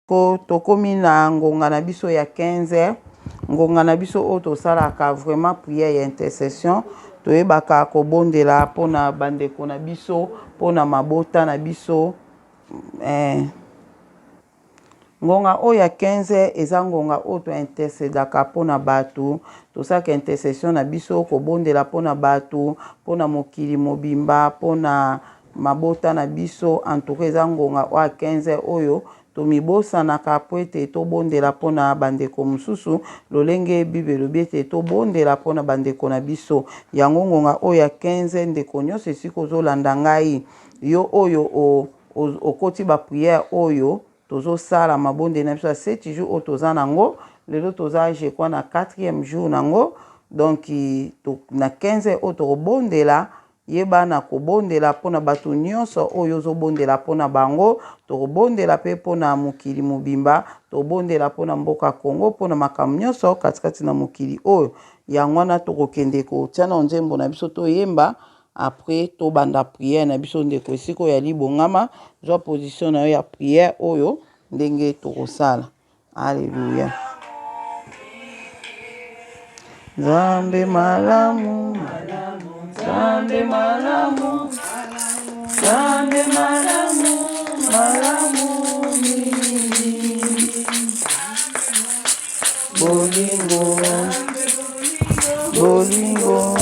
Ko tokomi na ngonga na biso ya 15 heures, ngonga na biso oyo tosalaka vraiment prière ya intercession, toyebaka kobondela mpona bandeko na biso, mpona mabota na biso eh. Ngonga oyo ya 15 heures eza ngonga oyo to intercedaka mpona bato, tosalaka intercession na biso kobondela mpona bato, mpona mokili mobimba, mpona mabota na biso. En tout cas eza ngonga oyo ya 15 heures oyo tomibosanaka mpo ete tobondela mpo na bandeko mosusu, lolenge Bible elobi ete tobondela mpo na bandeko na biso. Yango ngonga oyo ya 15 heures, ndeko nyonso esika ozolanda ngai, yo oyo okoti ba prière oyo tozosala mabondeli na biso ya 7 jours oyo toza nango lelo, toza je crois na 4e jour nango. Donc na 15 heures oyo tokobondela, yeba na kobondela mpona bato nyonso oyo ozobondela mpona bango. Tokobondela mpe mpona mokili mobimba, tobondela mpona mboka Congo, mpona makambo nyonso katikati na mokili oyo. Yango wana tokokende kotia na nzembo na biso, toyemba, après tobanda prière na biso. Ndeko, esika oyo ya libongama, zwa position na yo ya prière oyo ndenge tokosala. Alleluya. Nzambe malamu, Nzambe malamu, Nzambe malamu, malamu mingi. Bolingo, bolingo.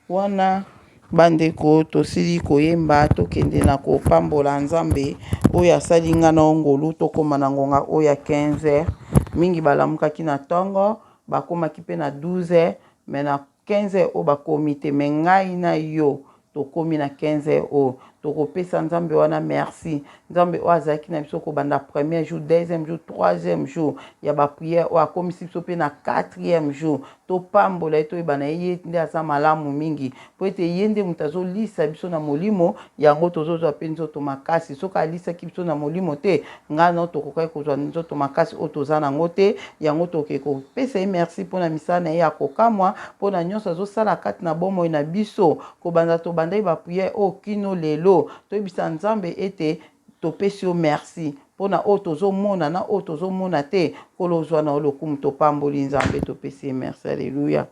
Wana bandeko tosili koyemba, tokende na kopambola Nzambe oyo asali nga na ngolu tokóma na ngonga oyo ya 15 heures. Mingi balamukaki na ntongo, bakomaki mpe na 12 heures, mais na 15 heures oyo bakomi te. Mais ngai na yo tokomi na 15 heures oyo, tokopesa Nzambe wana merci. Nzambe oyo azalaki na biso kobanda premier jour, deuxième jour, troisième jour ya baprière, oyo akomisi biso mpe na quatrième jour, topambola ye, toyeba na ye, ye nde aza malamu mingi, mpo ete ye nde moto azolisa biso na molimo. Yango tozozwa mpe nzoto makasi. Soki alisaki biso na molimo te, ngai no tokokaki kozwa nzoto makasi oyo toza nango te. Yango tokoki kopesa ye merci mpona misala na ye ya kokamwa, mpona nyonso azosala kati na bomoi na biso kobanda tobandaki baprière oyo kino lelo. Toyebisa Nzambe ete topesi yo merci mpona oyo tozomona na oyo tozomona te. Nkolo, ozwa na yo lokumu. Topamboli Nzambe, topesi ye merci. Alleluya.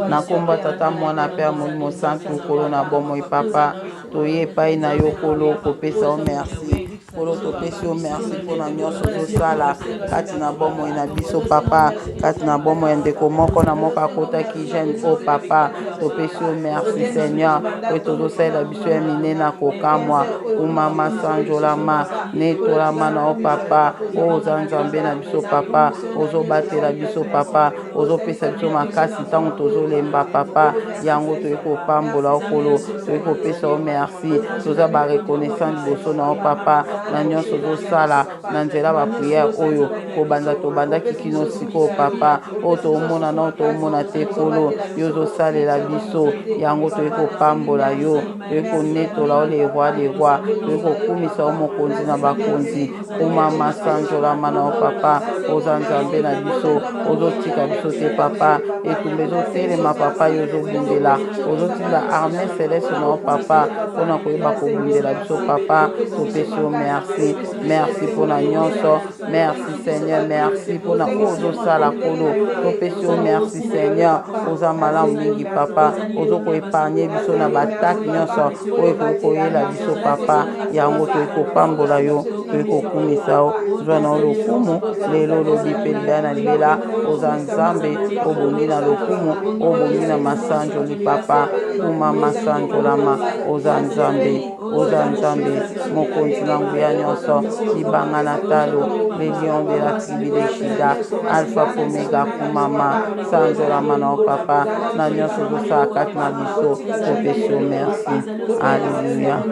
Na nkombo Tata, Mwana mpe ya Molimo Santu. Nkolo na bomoi, Papa, toye epai na yo, Nkolo, kopesa yo merci. Nkolo, topesi yo merci mpona nyonso ozosala kati na bomoi na biso, Papa, kati na bomoi ya ndeko moko na moko akotaki jeûne oyo. Papa, topesi yo merci, Seigneur, po tozosalela biso ya minene kokamwa. Kumama, sanjolama, netolama na yo, Papa. Oyo oza Nzambe na biso, Papa, ozobatela biso, Papa, ozopesa biso makasi ntango tozolemba, Papa. Yango toyei kopambola yo, Nkolo, toyei kopesa yo merci. Toza bareconnaissant liboso na yo, Papa, na nyonso ozosala na nzela baprière oyo kobanda tobandaki kino sikoyo, Papa. Oyo toomona na oyo toomona te, Nkolo, yo ozosalela biso. Yango toyei kopambola yo, toyei konetola yo, le roi le roi, toyei kokumisa yo, mokonzi na bakonzi. Kumama, sanjolama na yo, Papa. Oza Nzambe na biso, ozotika biso te, Papa. Etumba ezotelema, Papa, yo ozobundela, ozotinda armée céleste na yo, Papa, mpona koyeba kobundela biso. Papa, topesi yo merci. merci, merci mpo na nyonso. Merci Seigneur, merci mpo na oyo ozosala Nkolo. Topesi yo merci Seigneur, oza malamu mingi Papa, ozo ko épargner biso na ba attaque nyonso oyo ekoki koyela biso Papa. Yango toyei kopambola yo, toyei kokumisa yo, zwa na yo lokumu lelo, lobi mpe libela na libela. Oza Nzambe, obongi na lokumu, obongi na masanjoli Papa, kumama, sanjolama, oza Nzambe. Oza Nzambe, Mokonzi na nguya nyonso, libanga na talo, le lion de la tribu de Juda, Alpha pe Omega, kumama, sanzolama na yo Papa, na nyonso ozosala kati na biso, topesi yo merci. Alleluia,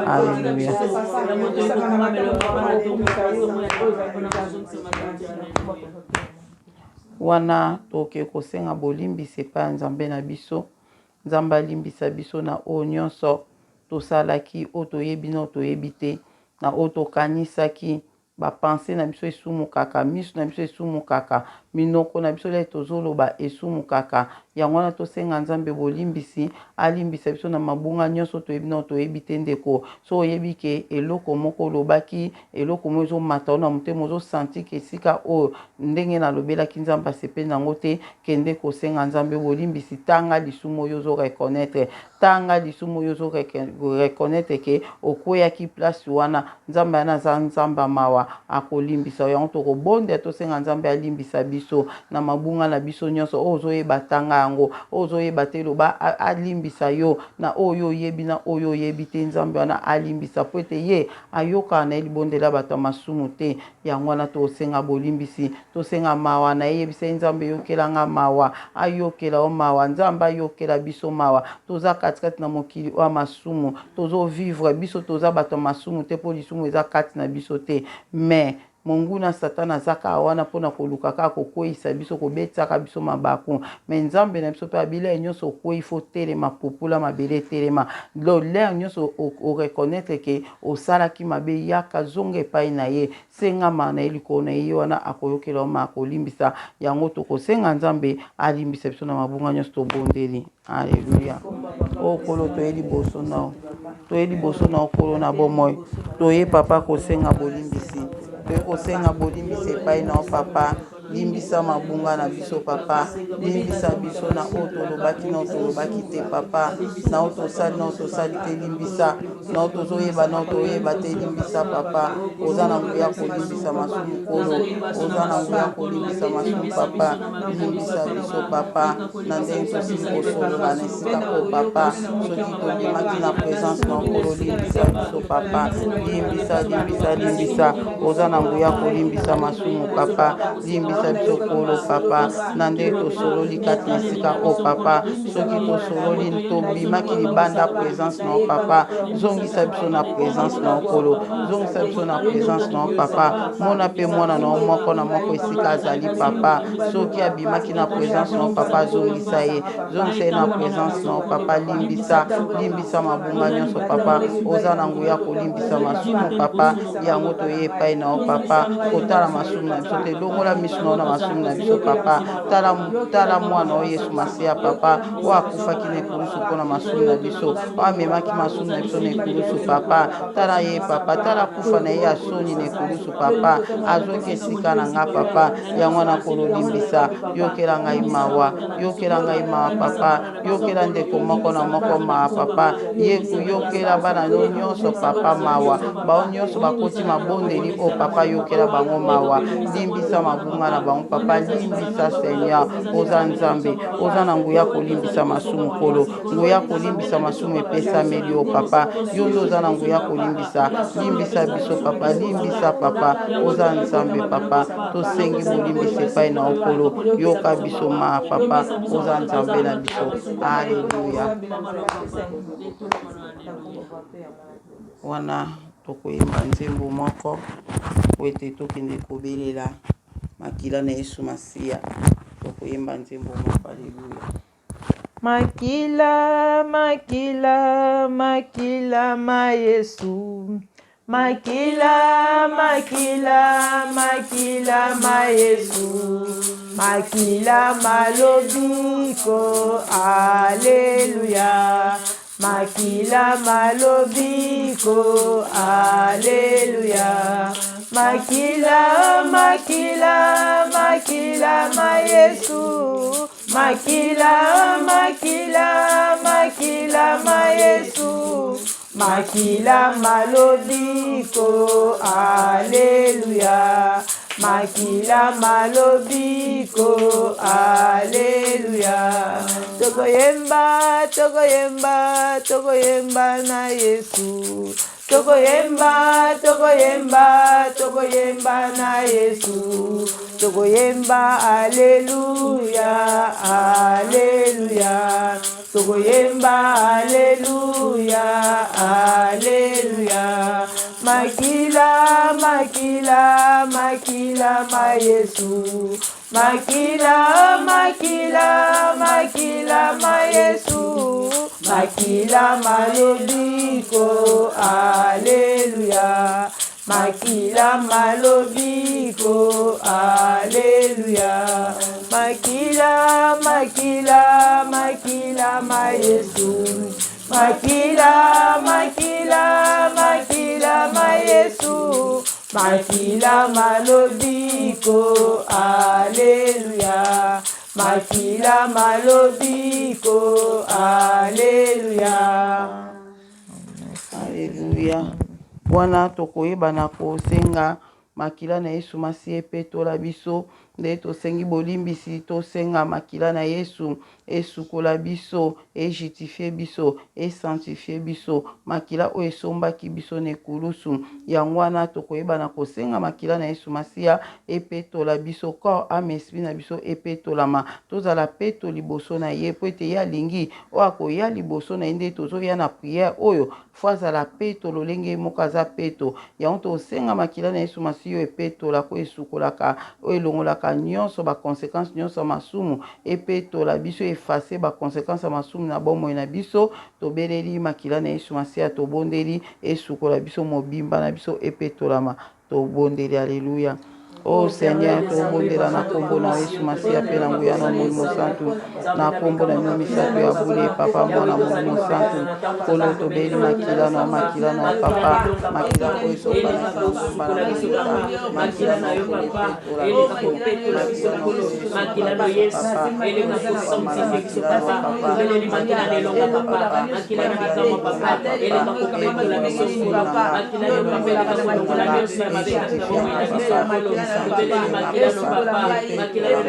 alleluia. Wana toke kosenga bolimbisi epai ya Nzambe na biso. Nzambe alimbisa biso na oyo nyonso tosalaki, oyo toyebi na oyo toyebi te, na oyo tokanisaki. Ba pensees na biso esumukaka, misu na biso esumukaka, minoko na biso lè tozoloba esumukaka. Yango wana tosenga Nzambe bolimbisi, alimbisa biso na mabunga nyonso toyebi na oyo toyebi te. Ndeko, soki oyebi ke eloko moko olobaki, eloko moko ezomata yo na motema, ozo sentir ke esika oyo ndenge nalobelaki Nzambe asepeli na yango te, kende kosenga Nzambe bolimbisi, tanga lisumu oyo ozo reconnaitre. Tanga lisumu oyo ozo reconnaitre ke okweyaki place wana. Nzambe wana aza Nzambe ya mawa, akolimbisa yo. Yango tokobondela, tosenga Nzambe alimbisa biso na mabunga na biso nyonso. Oyo ozoyeba, tanga yango. Oyo ozoyeba te, loba alimbisa yo na oyo oyebi na oyo oyebi te. Nzambe wana alimbisa, po ete ye ayokaka na ye libondeli ya bato ya masumu te. Yango wana tosenga bolimbisi, tosenga mawa na ye. Yebisa ye, Nzambe, yokela nga mawa. Ayokela yo mawa. Nzambe ayokela biso mawa. Toza katikati na mokili oyo ya masumu, tozo vivre. Biso toza bato ya masumu te, mpo lisumu eza kati na biso te. Mais monguna Satana aza kaka wana mpo na koluka kaka kokweyisa biso, kobetisaka biso mabaku. Mais Nzambe na biso mpe abi, lere nyonso okweyi, fo telema, pupula mabele, telema. Donc lere nyonso o reconnaitre ke osalaki mabe, yaka, zonga epai na ye, senga mawa na ye likolo na ye, ye wana akoyokela yo mawa, akolimbisa. Yango tokosenga Nzambe alimbisa biso na mabunga nyonso tobondeli. Alleluia. O Nkolo, toye liboso na yo, toye liboso na yo Nkolo na bomoi, toye Papa kosenga bolimbisi, toye kosenga bolimbisi epai na yo Papa. Limbisa mabunga na biso Papa, limbisa biso na oyo tolobaki na oyo tolobaki te Papa, na oyo tosali na oyo tosali te, limbisa na oyo tozoyeba na oyo toyeba te, limbisa Papa. Oza na nguya kolimbisa masumu Nkolo, oza na nguya kolimbisa masumu Papa, limbisa biso Papa na ndenge tosili kosolola na esika oyo Papa, soki tobimaki na presence na Nkolo, limbisa biso Papa, limbisa, limbisa, limbisa. Oza na nguya kolimbisa masumu Papa, limbisa biso Nkolo Papa na ndenge tosololi kati na esika oyo Papa, soki tosololi tobimaki libanda presence na yo Papa, zongisa biso na presence na yo Nkolo, zongisa biso na presence na yo Papa. Mona mpe mwana na yo moko na moko esika azali Papa, soki abimaki na presence na yo Papa, zongisa ye, zongisa ye na presence na yo Papa. Limbisa, limbisa mabunga nyonso Papa, oza na nguya kolimbisa masumu Papa. Yango toye epai na yo Papa, kotala masumu na biso te, longola miso na yo na masumu na biso Papa. Tala, tala mwana oyo Yesu Masiya Papa, oyo akufaki na ekulusu mpo na masumu na biso, oyo amemaki masumu na biso na ekulusu Papa. Tala ye Papa, tala kufa na ye ya soni na ekulusu Papa, azwaki esika na nga Papa. Yango wana Nkolo limbisa, yokela ngai mawa, yokela ngai mawa Papa, yokela ndeko moko na moko mawa Papa, ye yokela bana no nyonso Papa mawa, bao nyonso bakoti mabondeli o Papa, yokela bango mawa, limbisa mabunga na bango Papa, limbisa Seigneur, oza Nzambe, oza na nguya kolimbisa masumu Nkolo, nguya kolimbisa masumu epesameli yo Papa, yo nde oza na nguya kolimbisa, limbisa biso Papa, limbisa Papa, oza Nzambe Papa, tosengi bolimbisi epai na yo Nkolo, yoka biso maa Papa, oza Nzambe na biso. Alleluia. Wana tokoyemba nzembo moko po ete tokende kobelela makila na Yesu Masiya. Tokoyemba nzembo moko, aleluya. Makila, makila, makila ma Yesu. Makila, makila, makila ma Yesu. Makila ma lobiko, Alleluia. Makila ma lobiko, Alleluia. Makila, makila, makila ma Yesu. Makila, makila, makila ma Yesu. Makila ma lobiko, Alleluia. Makila ma lobiko, Alleluia. Tokoyemba, tokoyemba, tokoyemba na Yesu. Tokoyemba, tokoyemba, tokoyemba na Yesu. Tokoyemba, Alleluia, Alleluia. Tokoyemba, Alleluia, Alleluia. Makila, makila, makila ma Yesu. Makila, makila, makila ma Yesu. Makila ma lobiko, Alleluia. Makila ma lobiko, Alleluia. Makila, makila, makila ma Yesu. Makila, makila, makila ma Yesu. Makila ma lobiko, Alleluia. Makila ma lobiko, Alleluia. Alleluia. Wana tokoyeba na kosenga makila na Yesu Masiya epetola biso. Nde tosengi bolimbisi, tosenga makila na Yesu esukola biso, e justifier biso, e sanctifier biso, makila oyo esombaki biso na ekulusu. Yango wana tokoyeba na kosenga makila na Yesu Masiya epetola biso, corps, ame, esprit na biso epetolama, tozala peto liboso na ye, mpo ete ye alingi oyo akoya liboso na ye. Nde tozoya na prière oyo, faut azala peto lolenge ye moko aza peto. Yango tosenga makila na Yesu Masiya oyo epetolaka, oyo esukolaka, oyo elongolaka nyonso ba consequences nyonso ya masumu, epetola biso, effacer ba consequences ya masumu na bomoi na biso. Tobeleli makila na Yesu Masiya, tobondeli esukola biso mobimba na biso epetolama. Tobondeli, alleluia. O Seigneur, tobondela na kombo na Yesu Masiya mpe na nguya na Molimo Santu, na kombo na bino misato ya bule, Papa, Mwana, Molimo Santu. Nkolo, tobeli makila na makila na Papa, makila oyo esopanaki na ngomba na Golgotha, makila na yo epetola biso, makila na yo esukola biso Papa, makila na yo Papa, makila na yo Papa, makila na yo Papa, elongola masumu na nga, elongola masumu na nga, ejustifier nga Papa, esanctifier nga Papa,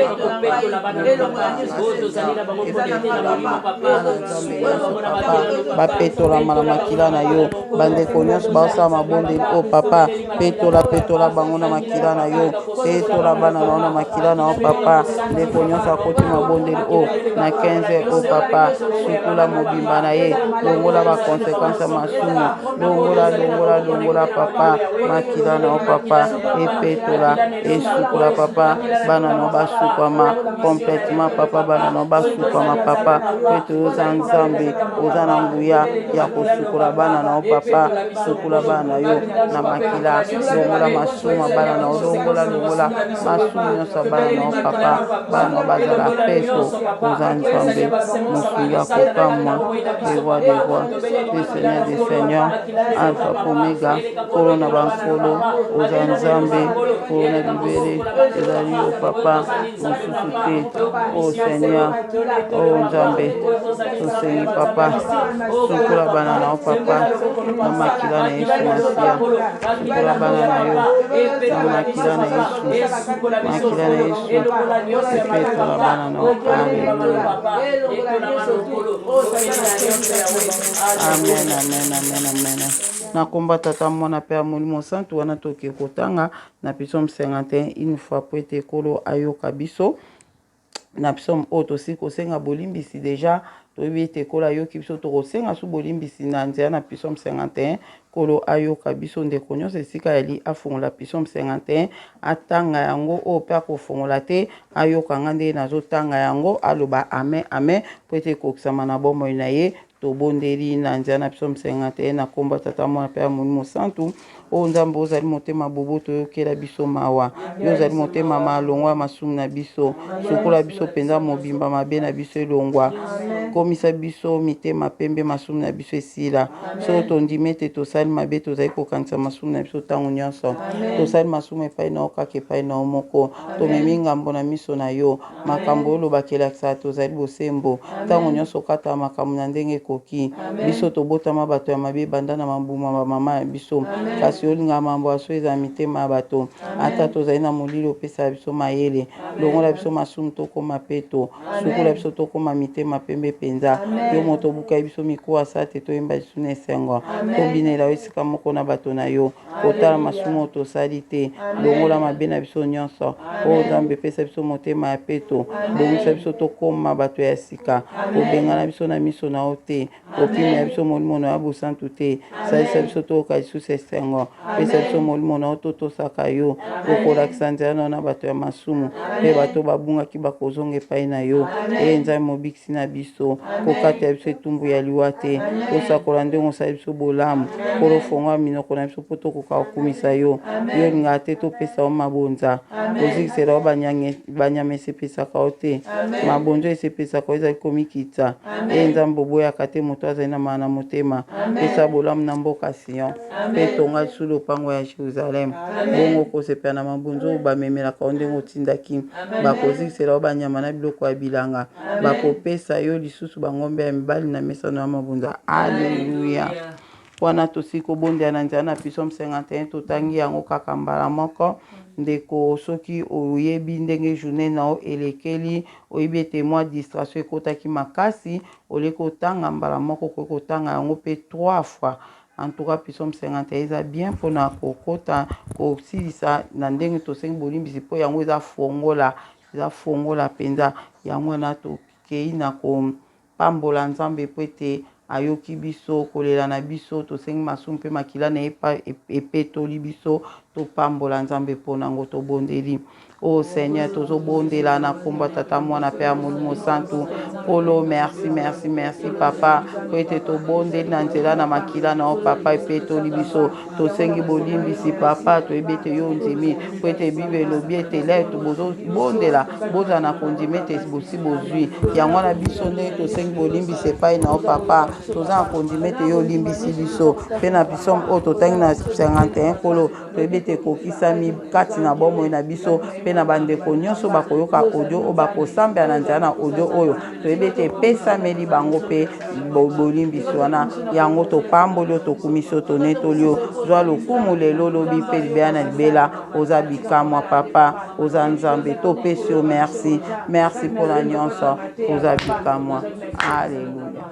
epetolama, elongolama epetolama, bana Nzambe nyonso Papa bapetolama na makila na yo. Bandeko nyonso baosala mabondeli oyo Papa, petola petola bango na makila na yo, petola bana na yo na makila na yo Papa. Ndeko nyonso akoti mabondeli oyo na 15 oyo Papa, sukula mobimba na ye, longola ba consequences ya masumu, longola longola longola Papa, makila na yo Papa epetola esukola Papa, bana na yo basukwama complètement Papa, bana na yo basukwama Papa, po ete oza Nzambe, oza na nguya ya kosukola bana na yo Papa, sukola bana na yo na makila, longola masumu ya bana na yo, longola longola masumu nyonso ya bana na yo Papa, bana na yo bazala peto, oza Nzambe mosungi ya kokamwa, le roi des rois, le seigneur des seigneurs, alpha omega, nkolo na bankolo, oza Nzambe, nkolo na bibele, ezali yo Papa, mosusu te, o Seigneur, o Nzambe, tosengi Papa, sukola bana na yo Papa, na makila na Yesu Masiya, sukola bana na yo na makila na Yesu, makila na Yesu epetola bana na yo. Alleluia. Amen, amen, amen, amen. Na komba Tata, Mwana pe ya Molimo Santu, wana toke kotanga na psaume 51 une fois po ete Nkolo ayoka biso. Na psaume oyo tosili kosenga bolimbisi deja, toyebi ete Nkolo ayoki biso, tokosenga su bolimbisi na nzela na psaume 51. Nkolo ayoka biso. Ndeko nyonso esika yali afongola psaume 51, atanga yango, oyo pe akofongola te ayoka nga ndenge nazotanga yango, aloba amen amen po ete ekokisama na bomoi na ye. Tobondeli na nzela na psaume 51 na kombo ya Tata, Mwana pe ya Molimo Santu. O Nzambe, ozali motema boboto, yokela biso mawa. Yo ozali motema mawa, longwa masumu na biso. Sukola biso mpenza mobimba, mabe na biso elongwa. Komisa biso mitema pembe, masumu na biso esila. Soki tondimi ete tosali mabe, tozali kokanisa masumu na biso ntango nyonso. Tosali masumu epai na yo kaka epai na yo moko. Tomemi ngambo na miso na yo. Makambo oyo olobaka elakisaka tozali bosembo. Ntango nyonso okataka makambo na ndenge ekoki. Biso tobotama bato ya mabe banda na mabumu ya bamama na biso. Kasi olingaka makambo ya solo ezala na mitema ya bato. Ata tozali na molili, opesaka biso mayele. Longola biso masumu tokoma peto. Sukola biso tokoma mitema pembe mpenza. Yo moto obukaki biso mikuwa, sala te toyemba lisusu na esengo. Tobinela yo esika moko na bato na yo. Kotala masumu oyo tosali te. Longola mabe na biso nyonso. O Nzambe, pesa biso motema ya peto. Bongisa biso tokoma bato ya sika. Kobengana biso na miso na yo te. Kopimela biso Molimo na yo ya bosantu te. Salisa biso toyoka lisusu esengo. Pesa biso Molimo na yo totosaka yo. Okolakisa nzela na yo na bato ya masumu, mpe bato babungaki bakozonga epai na yo. Ee Nzambe Mobikisi na biso, kokatela biso etumbu ya liwa te. Tosakola ndenge osali biso bolamu. Nkolo, fongola minoko na biso mpo tokoka kokumisa yo. Yo olingaka te topesa yo mabonza. Kozikisela yo banyama esepesaka yo te. Mabonza oyo esepesaka yo ezali komikitisa. Ee Nzambe, oboyaka te moto azali na mawa na motema. Pesa bolamu na mboka Sion, mpe tonga lisusu lopango ya Jerusalem. Bongo okosepela na mabonza oyo bamemelaka yo ndenge otindaki. Bakozikisela yo banyama na biloko ya bilanga. Bakopesa yo lisusu bangombe ya mibali na mesa na yo ya mabonza. Aleluya! Wana tosili kobondela na nzela na Psaume 51, totangi yango kaka mbala moko. Ndeko, soki oyebi ndenge journee na yo elekeli, oyebi ete mwa distraction ekotaki makasi, au lieu kotanga mbala moko, okoki kotanga yango pe trois fois. En tout cas, Psaume 51 eza bien mpona kokota, kosilisa na ndenge tosengi bolimbisi, mpo yango eza fongola, eza fongola mpenza. Yango wana tokei na kopambola Nzambe mpo ete ayoki biso kolela na biso, tosengi masumu mpe makila na ye epetoli biso. Topambola Nzambe mpo na yango, tobondeli. Oh Seigneur, tozobondela na kombo ya Tata, Mwana mpe ya Molimo Santu. Nkolo, merci, merci, merci Papa, mpo ete tobondeli na nzela na makila na yo Papa, epetoli biso. Tosengi bolimbisi Papa, toyebi ete yo ondimi, mpo ete Bible elobi ete lere bozobondela bozala na kondima ete bosi bozwi. Yango wana biso ndenge tosengi bolimbisi epai na yo Papa, toza na kondima ete yo olimbisi biso. Mpe na psaume oyo totangi na 51, Nkolo, toyebi ete ekokisami kati na bomoi na biso mpe na bandeko nyonso bakoyoka audio oyo, bakosambela na nzela na audio oyo, toyebi ete epesameli bango mpe bolimbisi wana. Yango topamboli yo, tokumisi yo, tonetoli yo. Zwa lokumu lelo, lobi mpe libela na libela. Oza bikamwa Papa, oza Nzambe, topesi yo merci, merci mpona nyonso, oza bikamwa. Alleluia.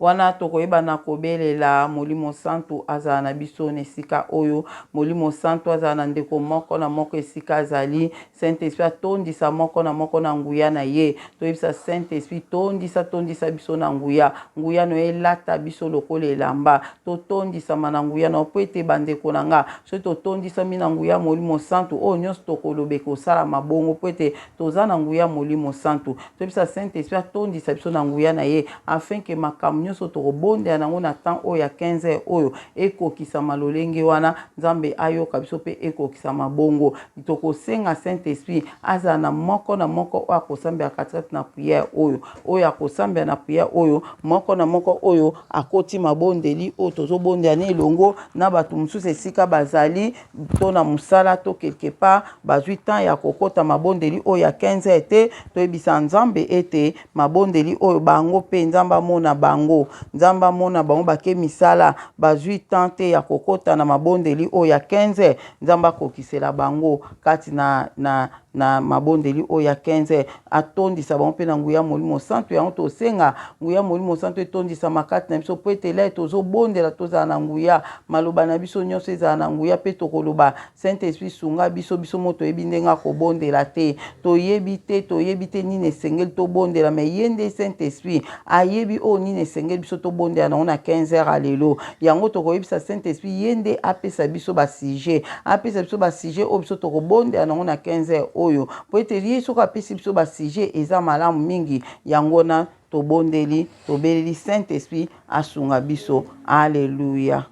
Wana tokoyeba na kobelela Molimo Santu azala na biso na esika oyo. Molimo Santu azala na ndeko moko na moko esika azali. Saint-Esprit atondisa moko na moko na nguya na ye. Toyebisa Saint-Esprit, tondisa, tondisa biso na nguya. Nguya na yo elata biso lokola elamba. Totondisama na nguya na yo mpo ete bandeko na nga, soki totondisami na nguya Molimo Santu, oyo nyonso tokoloba ekosalama bongo mpo ete toza na nguya Molimo Santu. Toyebisa Saint-Esprit atondisa biso na nguya na ye afin que makambo nyonso tokobondela nango na temps oyo ya 15 heures oyo ekokisama lolenge wana, Nzambe ayoka biso mpe ekokisama bongo. Tokosenga Saint-Esprit azala na moko na moko oyo akosambela katikati na prière oyo, oyo akosambela na prière oyo, moko na moko oyo akoti mabondeli oyo tozobondela na elongo na bato mosusu esika bazali to na mosala to quelque part, bazwi temps ya kokota mabondeli oyo ya 15 heures te. Toyebisa Nzambe ete mabondeli oyo bango mpe Nzambe amona bango, Nzambe amona bango bake misala, bazwi temps te ya kokota na mabondeli oyo ya 15 heures. Nzambe akokisela bango kati na mabondeli oyo ya 15 heures, atondisa bango mpe na nguya Molimo Santu. Yango tosenga nguya Molimo Santu etondisama kati na biso mpo ete lere tozobondela tozala na nguya, maloba na biso nyonso ezala na nguya mpe tokoloba. Saint-Esprit sunga biso, biso mo toyebi ndenge akobondela te, toyebi te, toyebi te nini esengeli tobondela, mais ye nde Saint-Esprit ayebi oyo nini esengeli biso tobondela nango na 15 heures ya lelo. Yango tokoyebisa Saint-Esprit ye nde apesa biso ba sujet, apesa biso ba sujet oyo biso tokobondela nango na 15 heures oyo, po ete ye soki apesi biso ba sujet eza malamu mingi. Yango na tobondeli, tobeleli Saint-Esprit asunga biso. Alleluia.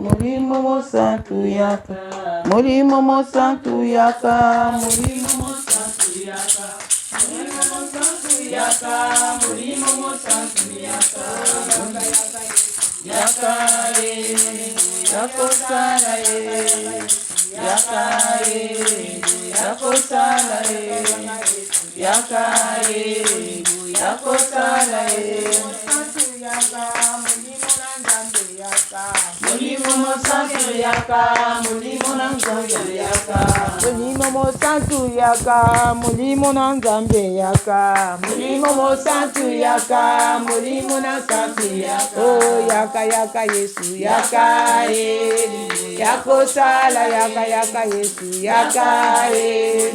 Molimo Mosantu yaka, Molimo Mosantu yaka, Molimo Mosantu yaka, Molimo Mosantu yaka, Molimo Mosantu yaka, yaka ye, yakosala ye, yaka ye, yakosala ye, yaka ye, yakosala ye. Mosantu yaka, Molimo na Nzambe yaka, Molimo Mosantu yaka, Molimo na Nzambe yaka, Molimo Mosantu yaka, Molimo na Nzambe yaka, Molimo Mosantu yaka, Molimo na Nzambe yaka, oh yaka yaka Yesu yaka ye, yakosala yaka yaka Yesu yaka ye,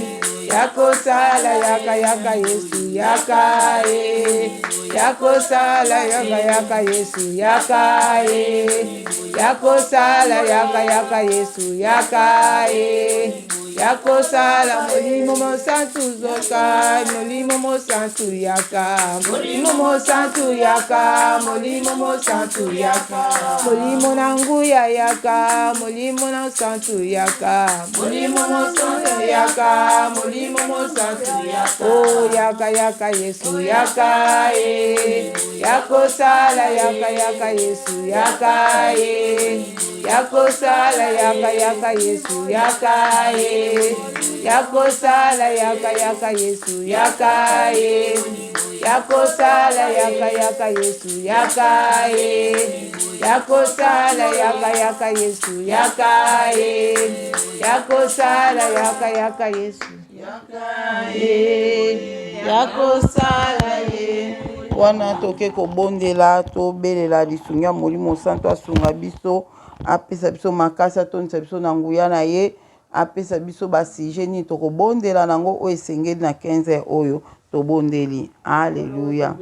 yakosala yaka yaka Yesu yaka ye, yakosala yaka yaka Yesu yaka ye, yakosala yaka yaka Yesu yaka ye, yakosala Molimo Mosantu zoka, Molimo Mosantu yaka, Molimo Mosantu yaka, Molimo Mosantu yaka, Molimo na nguya yaka, Molimo na santu yaka, Molimo Mosantu yaka, Molimo Mosantu yaka, oh yaka yaka Yesu yaka ye, yakosala yaka yaka Yesu yaka ye, yakosala yaka yaka Yesu yaka ye, yakosala yaka yaka Yesu yaka ye, yakosala yaka yaka Yesu yaka ye, yakosala yaka yaka Yesu yaka ye, yakosala yaka yaka Yesu yaka ye, yakosala ye. Wana toke kobondela, tobelela lisungi ya Molimo Santo asunga biso, apesa biso makasi, atondisa biso na nguya na ye, apesa biso basujet nini tokobondela nango oyo esengeli na 15 heures oyo tobondeli. Alleluia.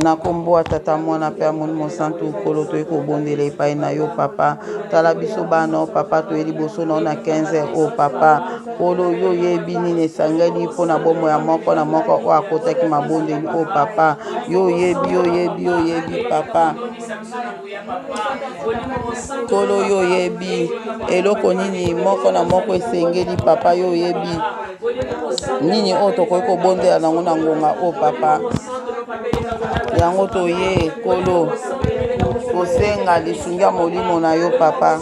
Na kombo ya Tata, Mwana mpe ya Molimo Santu, Nkolo, toyei kobondela epai na yo Papa. Tala biso bana o Papa, toyei liboso na yo na 15 heures oyo Papa. Nkolo, yo oyebi nini esangeli mpo na bomoi ya moko na moko oyo akotaki mabondeli oyo Papa. Yo oyebi, yo oyebi, yo oyebi Papa. Nkolo, yo oyebi eloko nini moko na moko esengeli Papa. Yo oyebi nini oyo tokoki kobondela nango na ngonga oyo Papa. Yango toye Nkolo kosenga lisungi ya Molimo na yo Papa.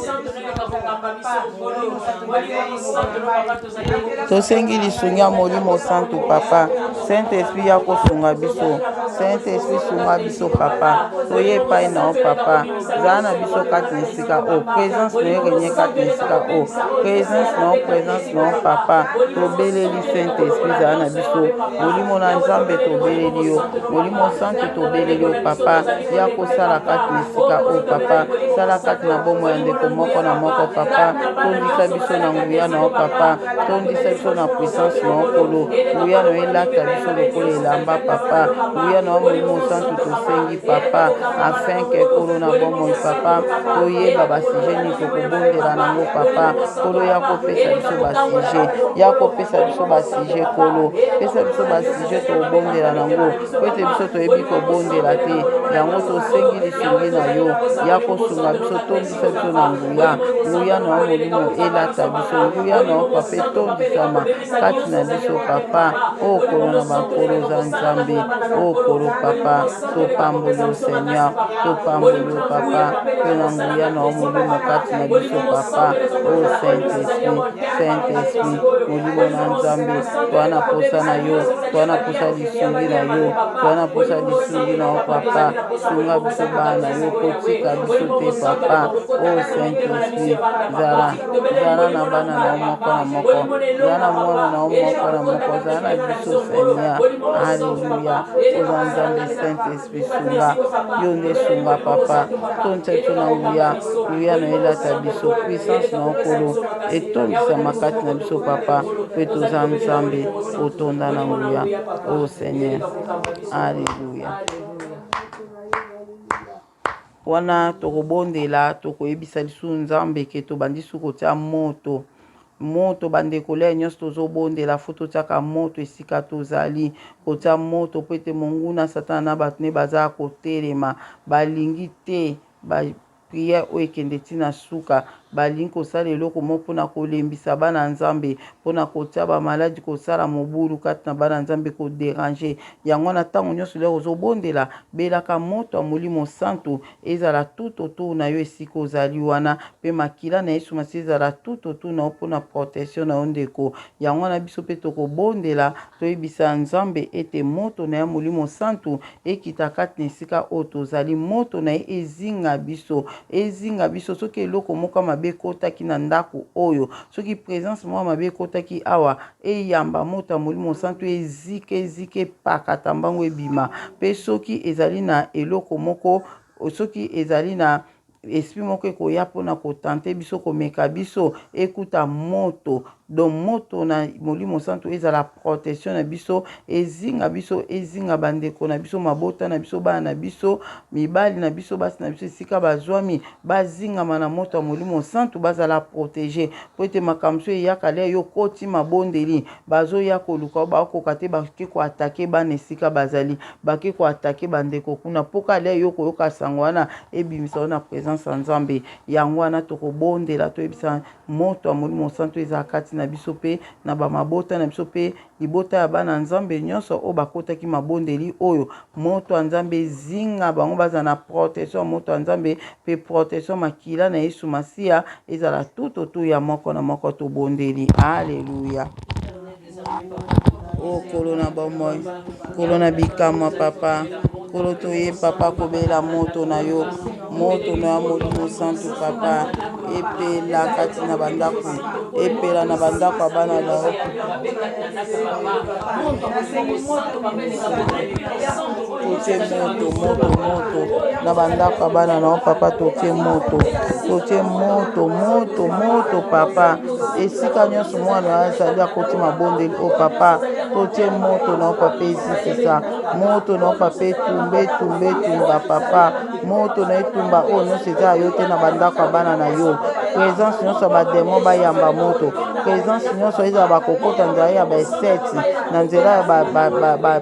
Tosengi lisungi ya Molimo Santu Papa. Saint Esprit ya kosunga biso. Saint Esprit sunga biso Papa. Toye epai na yo Papa. Zala na biso kati na esika oyo. Presence na yo renie kati na esika oyo. Presence na yo, presence na yo Papa. Tobeleli Saint Esprit zala na biso. Molimo na Nzambe tobeleli yo. Molimo Santu tobeleli yo Papa. Ya kosala kati na esika oyo Papa. Sala kati na bomoi ya ndeko moko na moko Papa. Tondisa biso na nguya na yo Papa. Tondisa biso na puissance na yo Nkolo. Nguya na yo elata biso lokola elamba Papa. Nguya na yo Molimo Santu tosengi Papa, afin que Nkolo na bomoi Papa toyeba basujet nini tokobondela nango Papa. Nkolo ya kopesa biso basujet, ya kopesa biso basujet Nkolo, pesa biso basujet tokobondela nango, po ete biso toyebi kobondela te. Yango tosengi lisungi na yo, ya kosunga biso, tondisa biso na nguya. Nguya na yo Molimo elata biso, nguya na yo Papa etondisama kati na biso Papa. O Nkolo na bankolo, oza Nzambe. O Nkolo Papa, topamboli yo Seigneur, topamboli yo Papa, mpe na nguya na yo Molimo kati na biso Papa. O Saint Esprit, Saint Esprit, Molimo na Nzambe, toa na posa na yo, toa na posa lisungi na yo, toa na posa lisungi na yo Papa. Sunga biso bana na yo, kotika biso te Papa. O Saint Esprit, zala zala na bana na yo moko na moko, zala na mwana na yo moko na moko, zala na biso Seigneur. Alleluia. Oza Nzambe, Saint Esprit sunga, yo nde sunga Papa, tondisa biso na nguya, nguya na yo elata biso, puissance na yo Nkolo etondisama kati na biso Papa, mpe toza Nzambe otonda na nguya. O Seigneur, alleluia. Wana tokobondela, tokoyebisa lisusu Nzambe ke tobandi su kotia moto. Moto bandeko, lere nyonso tozobondela fo totiaka moto esika tozali. Kotia moto mpo ete monguna Satana na bato ne baza kotelema, balingi te ba. Prière oyo ekende ti na suka. Balingi kosala eloko moko mpo na kolembisa bana Nzambe, mpo na kotia ba maladi, kosala mobulu kati na bana Nzambe, ko deranger. Yango wana tango nionso lere ozobondela, belaka moto ya Molimo Santu ezala tout autour na yo esika ozali wana, mpe makila na Yesu Masiya ezala tout autour na yo mpo na protection na yo ndeko. Yango wana biso mpe tokobondela, toyebisa Nzambe ete moto na ye ya Molimo Santu ekita kati na esika oyo tozali, moto na ye ezinga biso, ezinga biso. Soki eloko moko ya mabe ekotaki na ndako oyo, soki presence moko ya mabe ekotaki awa, eyamba moto ya Molimo Santu, ezika, ezika, epakata mbangu ebima. Mpe soki ezali na eloko moko, soki ezali na esprit moko ekoya mpo na ko tenter biso, komeka biso, ekuta moto. Donc moto na Molimo Santu ezala protection na biso, ezinga biso, ezinga ba ndeko na biso, mabota na biso, bana na biso, mibali na biso, basi na biso, esika bazwami, bazingama na moto ya Molimo Santu, bazala proteger. Mpo ete makambo mosusu eyaka lia yo okoti mabondeli, bazoya koluka yo, bakokoka te, bake ko attaquer bana esika bazali, bake ko attaquer ba ndeko kuna, mpo kaka lia yo okoyoka sango wana, ebimisa yo na presence ya Nzambe. Yango wana tokobondela, toyebisa moto ya Molimo Santu ezala kati na biso mpe na ba mabota na biso mpe libota ya bana Nzambe nyonso oyo bakotaki mabondeli oyo. Moto ya Nzambe ezinga bango, bazala na protection ya moto ya Nzambe mpe protection makila na Yesu Masiya ezala tout autour ya moko na moko. Tobondeli. Alleluia. O Nkolo na bomoi, Nkolo na bikamwa, Papa. Nkolo toye, Papa, kobela moto na yo, moto na yo Molimo Santu, Papa, epela kati na bandako, epela na bandako ya bana na yo. Totie moto, moto, moto na bandako ya bana na yo, Papa, totie moto, totie moto, moto, moto, Papa, esika nyonso mwana azali akoti mabondeli o papa totie moto na yo papa ezikisa moto na yo papa etumba etumba etumba papa moto na etumba oyo nyonso eza ya yo te na bandako ya bana na yo presence nyonso ya bademo bayamba moto presence nyonso ezala bakokota nzela ya baeseti na nzela ya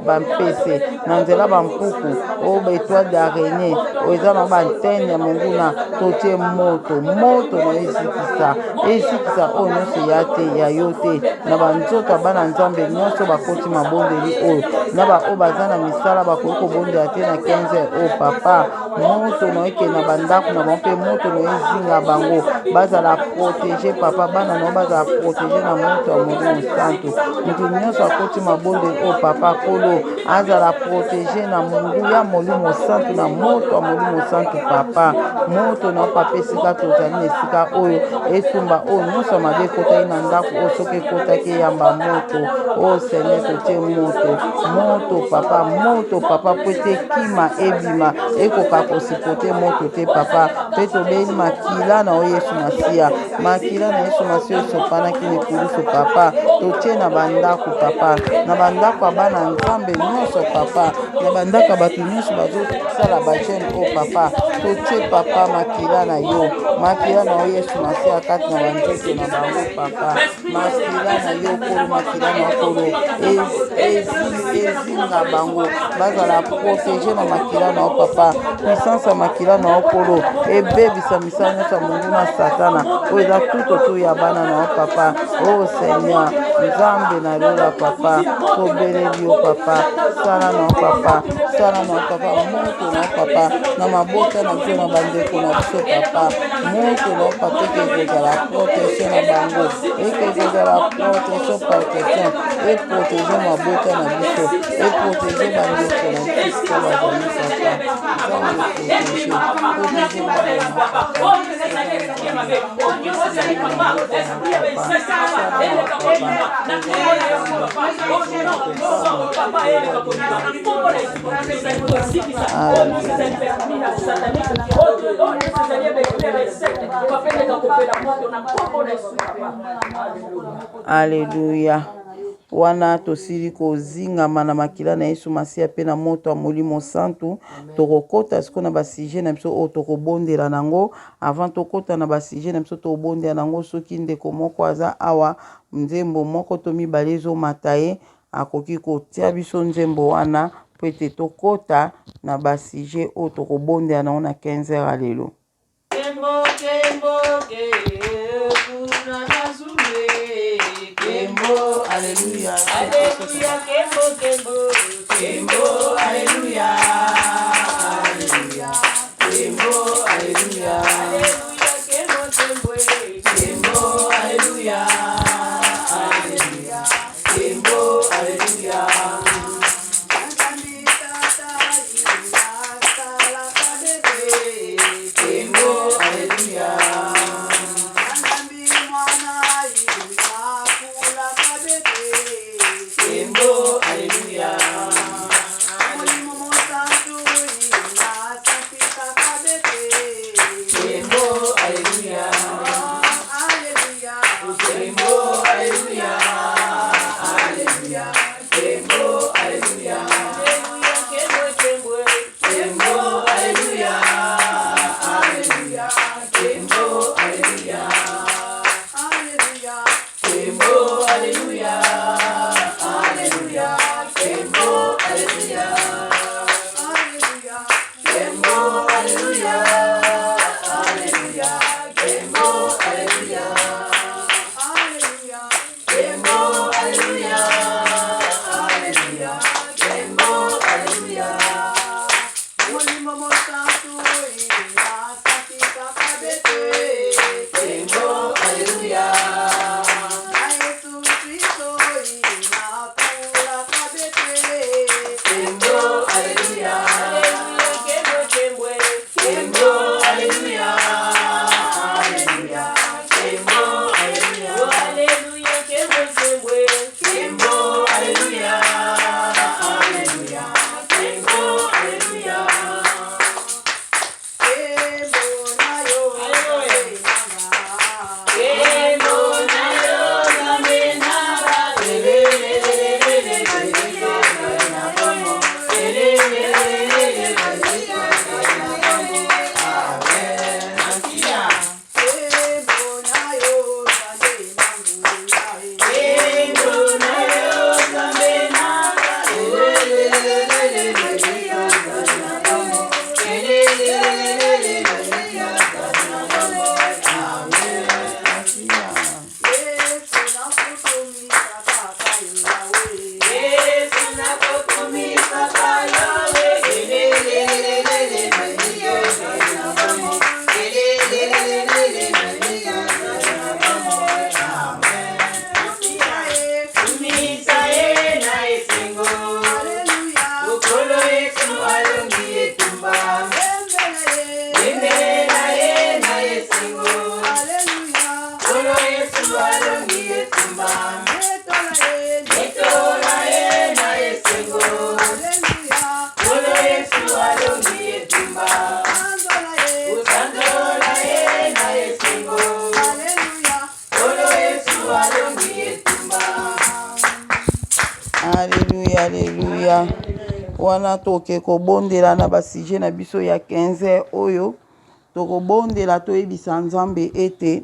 bampese na nzela bampuku oyo baetoile d'araignée oyo eza na baantene ya monguna totie moto moto na ezikisa Ezikisa oyo nyonso ya te ya yo te na banzoto ya bana Nzambe nyonso bakoti mabondeli oyo na baoyo baza na misala bakoki kobondela te na 15 heures oyo papa moto na eke na bandako na bango mpe moto na ezinga bango bazala protege papa bana na bazala protege na moto ya Molimo Santu moto nyonso akoti mabondeli oyo papa kolo azala protege na nguya Molimo Santu na moto ya Molimo Santu papa moto na papa esika tozali na esika oyo etumba oyo nyonso ya mabe ekotaki na ndako oyo soki ekotaki eyamba moto oyo seigneur totie moto moto papa moto papa po ete ekima ebima ekoka kosipote moto te papa mpe tobeli makila na oyo yesu masiya makila na yesu masiya esopanaki na ekulusu papa totie na bandako papa na bandako ya bana nzambe nyonso papa na bandako ya bato nyonso bazosala bajene oyo papa totie papa makila na yo makila na yo yesu masiya kati na banzoto na bango papa makila na yo kolo makila na kolo ezinga bango bazala protege na makila na yo papa puissance ya makila na yo kolo ebebisa misala nyonso ya monguna satana oyo eza tout autour ya bana na yo papa o oh, seigneur nzambe na lola papa tobeleli yo papa sala na yo papa sala na yo papa moto na yo papa na mabota na biso na bandeko na biso papa moto na yo papa eke kozala protection na bango eke kozala protection protection eprotege mabota na biso eprotege bandeko na biso esika bazali papa nzambe protege protege bana na papa Alleluia. Wana tosili kozingama na makila na Yesu Masiya mpe na moto ya Molimo Santu, tokokota sikoyo na ba sujet na biso oyo tokobondela nango. Avant tokota na ba sujet na biso tokobondela nango, soki ndeko moko aza awa, nzembo moko to mibale ezomata ye, akoki kotia biso nzembo wana mpo ete tokota na ba sujet oyo tokobondela nango na 15 heures ya lelo. Kembo, kembo, kuna na zulu. Kembo, alleluia. Alleluia, kembo, kembo. Kembo, alleluia. Alleluia. Kembo, alleluia. Alleluia, kembo, kembo. Kembo, alleluia. Alleluia. Kembo, alleluia. Kembo, alleluia. Kembo, alleluia. Kembo, alleluia. Kembo, alleluia. Alleluia. Kembo, alleluia. Alleluia, kembo, kembo. Kembo, alleluia. Alleluia. Kembo, alleluia. Kembo, alleluia. Alleluia. Kembo, alleluia. Kembo, alleluia. Alleluia. Kembo, alleluia. Kembo, alleluia. Alleluia. Kembo, alleluia. Kembo, alleluia. Kembo, alleluia. Alleluia, kembo, kembo. Kembo, alleluia. Alleluia. Kembo, alleluia. Oh, alleluia, kembo, kembo. Kembo, alleluia. Alleluia. Kembo, alleluia. Kembo na yo Nzambe na ba. Masiya. Kembo na yo Nzambe na ba. Yesu nakokumisa Yawe. Kumisa ye na esengo. Okolo Yesu alongi etumba. Bendela ye na esengo. Okolo Yesu alongi etumba. Etola ye na esengo. Okolo Yesu alongi etumba. Osanzola ye na esengo. Okolo Yesu alongi etumba. Alleluia, alleluia. Wana toke kobondela na basujet na biso ya 15 oyo tokobondela, toyebisa Nzambe ete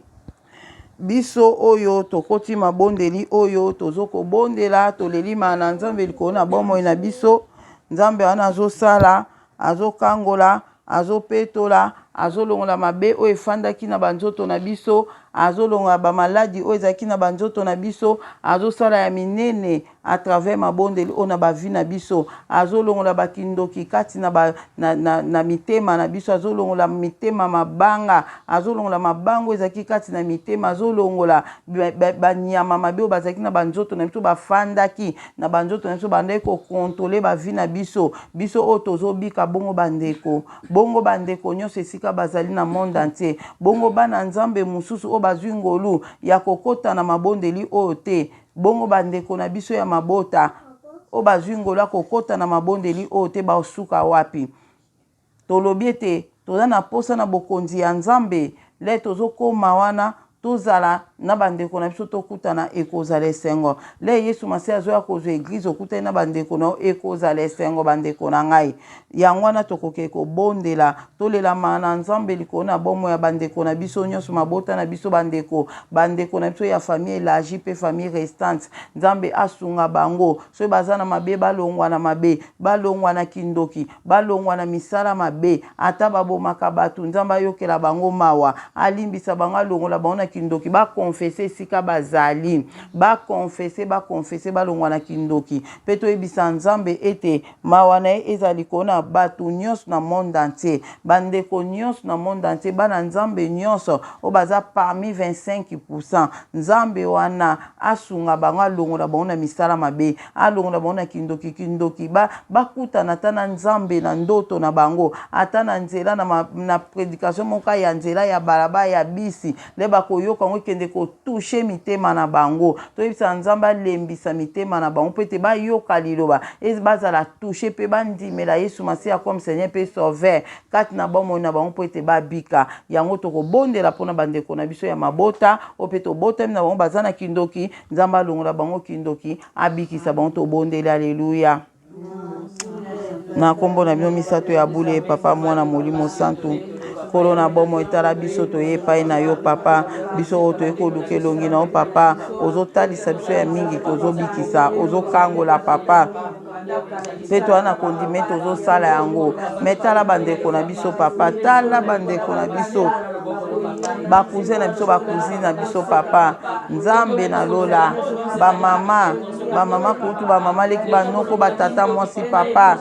biso oyo tokoti mabondeli oyo, tozokobondela, tolelima na Nzambe likolo na bomoi na biso. Nzambe wana azosala, azokangola, azopetola, azolongola mabe oyo efandaki na banzoto na biso, azolongola bamaladi oyo ezalaki na banzoto na biso, azosala ya minene à travers mabondeli oyo na bavie na biso, azolongola bakindoki kati na, ba, na, na, na mitema na biso, azolongola mitema mabanga, azolongola mabango ezalaki kati na mitema, azolongola banyama mabe oyo bazalaki na banzoto na biso, bafandaki na banzoto na biso, bandaki kocontrôler bavie na biso. Biso oyo tozobika bongo, bandeko, bongo bandeko nyonso esika bazali na monde entier, bongo bana Nzambe mosusu oyo bazwi ngolu ya kokɔta na mabondeli oyo te, bongo bandeko na biso ya mabota oyo bazwi ngolu ya kokɔta na mabondeli oyo te, basuka wapi? Tolobi ete toza na posa na bokonzi ya Nzambe. Le tozokóma wana, tozala na bandeko na biso tokutana ekozala esengo. Le Yesu Masiya azoya kozwa eglise okutani na bandeko na yo ekozala esengo bandeko na ngai. Yango wana tokoki kobondela, tolela mawa na Nzambe likolo na bomoi ya bandeko na biso nyonso, mabota na biso, bandeko, bandeko na biso ya famille elargie mpe famille restante. Nzambe asunga bango, soki baza na mabe balongwa na mabe, balongwa na kindoki, balongwa na misala mabe, ata babomaka bato, Nzambe ayokela bango mawa, alimbisa bango, alongola bango na kindoki, ba confesser esika bazali, ba confesser, ba confesser, balongwa na kindoki, mpe toyebisa Nzambe ete Mawa na ye ezala likolo na bato nyonso na monde entier, bandeko nyonso na monde entier, bana Nzambe nyonso oyo baza parmi 25 pourcent. Nzambe wana asunga bango, alongola bango na misala mabe, alongola bango na kindoki, kindoki ba bakutana ata na Nzambe na ndoto na bango, ata na nzela na, ma, na predication moko ya nzela ya balaba ya bisi nde bakoyoka yango ekende kotouche mitema na bango. Toyebisa Nzambe alembisa mitema na bango mpo ete bayoka liloba, bazala touche mpe bandimela Yesu Masiya comme Seigneur mpe Sauveur kati na bomoi na bango mpo ete babika. Yango tokobondela mpo na bandeko na biso ya mabota oyo mpe tobotami na bango baza na kindoki. Nzambe alongola bango kindoki, abikisa bango. Tobondeli, aleluya. Na nkombo na bino misato ya bule, Papa, Mwana, Molimo Santu. Nkolo na bomoi, tala biso toye epai na yo Papa, biso oyo toye koluka elongi na yo Papa, ozotalisa biso ya mingi, ozobikisa, ozokangola Papa, mpe toya na kondima ete ozosala yango. Me tala bandeko na biso Papa, tala bandeko na biso, bakousin na biso, bacousine na biso Papa, Nzambe na lola, bamama bamama kutu, bamama leki, banoko, batata mwasi Papa,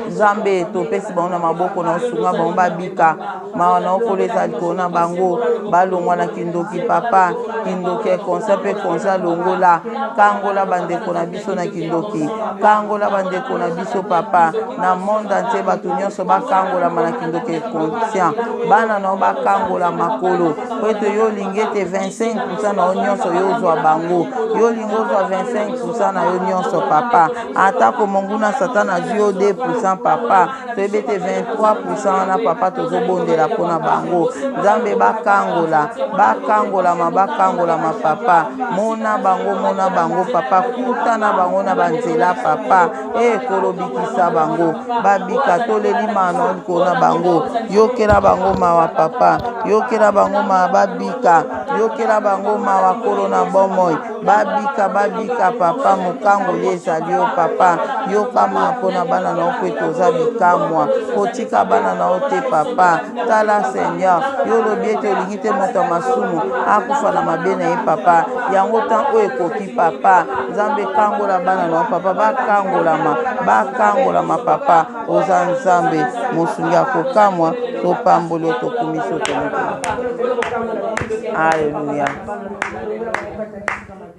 Nzambe topesi bango na maboko na osunga bango babika. Mawa na okolo eza likolo na bango, balongwa na kindoki Papa, kindoki ya conscient mpe conscient longola, kangola bandeko na biso na kindoki, kangola bandeko na biso Papa, na monde entier bato nyonso bakangolama na kindoki ya conscient, bana na yo bakangola makolo, po ete yo olingi ete 25% na yo nyonso yo ozwa bango, yo olingi ozwa 25% na yo nyonso Papa. Atako monguna Satana azwi yo 2% Papa, toyebi ete 23% wana Papa tozobondela mpo na bango. Nzambe bakangola, bakangolama, bakangolama Papa. Mona bango, mona bango Papa, kutana bango na banzela Papa. E Nkolo bikisa bango, babika, toleli mawa na yo likolo na bango. Yokela bango mawa Papa, yokela bango mawa babika, yokela bango mawa Nkolo na bomoi. Babika, babika Papa, mokangoli ezali yo Papa. Yoka mawa mpo na bana na yo mpo ete oza bikamwa. Kotika bana na yo te Papa. Tala Seigneur, yo olobi ete olingi te moto ya masumu akufa na mabe na ye Papa. Yango temps oyo ekoki Papa. Nzambe kangola bana na yo Papa, bakangolama, bakangolama Papa. Oza Nzambe mosungi ya kokamwa, topamboli yo, tokumisi yo, tomotola. Alleluia.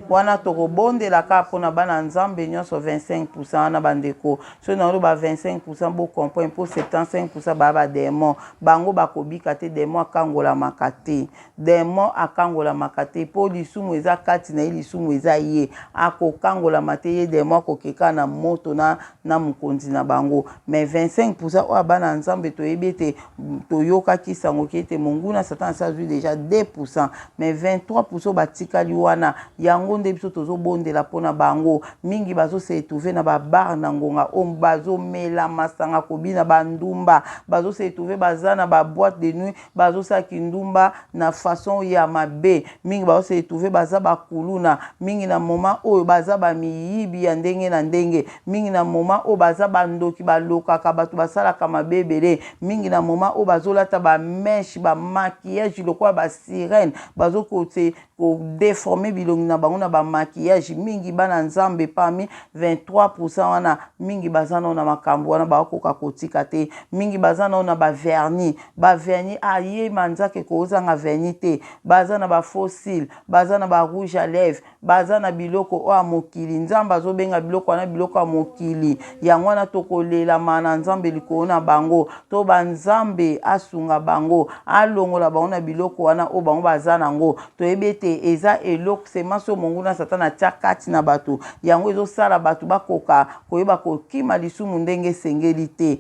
Wana tokobondela kaka mpona bana Nzambe nyonso 25% wana bandeko. Soki naloba 25% bo comprendre mpo 75% baa ba demon. Bango bakobika te, demon akangolamaka te. Demon akangolamaka te mpo lisumu eza kati na ye, lisumu eza ye. Akokangolama te, ye demon akokeka na moto na, na mokonzi na bango. Mais 25% oyo ya bana Nzambe toyebi ete toyokaki sango ke ete monguna Satan asi azwi deja 2%, mais 23% batikali wana, yango nde biso tozobondela mpona bango. Mingi bazo se retrouver na ba bar na ngonga oyo, bazomela masanga, kobina bandumba, bazo se retrouver baza na ba boîte de nuit, bazosala kindumba na façon ya mabe. Mingi bazo se retrouver baza bakuluna, mingi na moment oyo baza ba miyibi ya ndenge na ndenge, mingi na moment oyo baza bandoki, balokaka bato, basalaka mabe ebele, mingi na moment oyo bazolata ba mèche, ba maquillage lokola ba sirène, bazo ko deformer bilongi na bango na ba maquillage. Mingi bana Nzambe parmi 23% wana, mingi baza nao na makambo wana, bakoka kotika te. Mingi baza nao na ba vernis, ba vernis aye manzaka ekozanga vernis te, baza na ba faux cils, baza na ba rouge à lèvres, baza na biloko oyo ya mokili. Nzambe azobenga biloko wana biloko ya mokili. Yango wana tokolelama na Nzambe likolo na bango, to ba Nzambe asunga bango, alongola bango na biloko wana oyo bango baza nango. Toyebi ete ete eza eloko semence oyo monguna Satana atia kati na bato. Yango ezosala bato bakoka koyeba kokima lisumu ndenge esengeli te.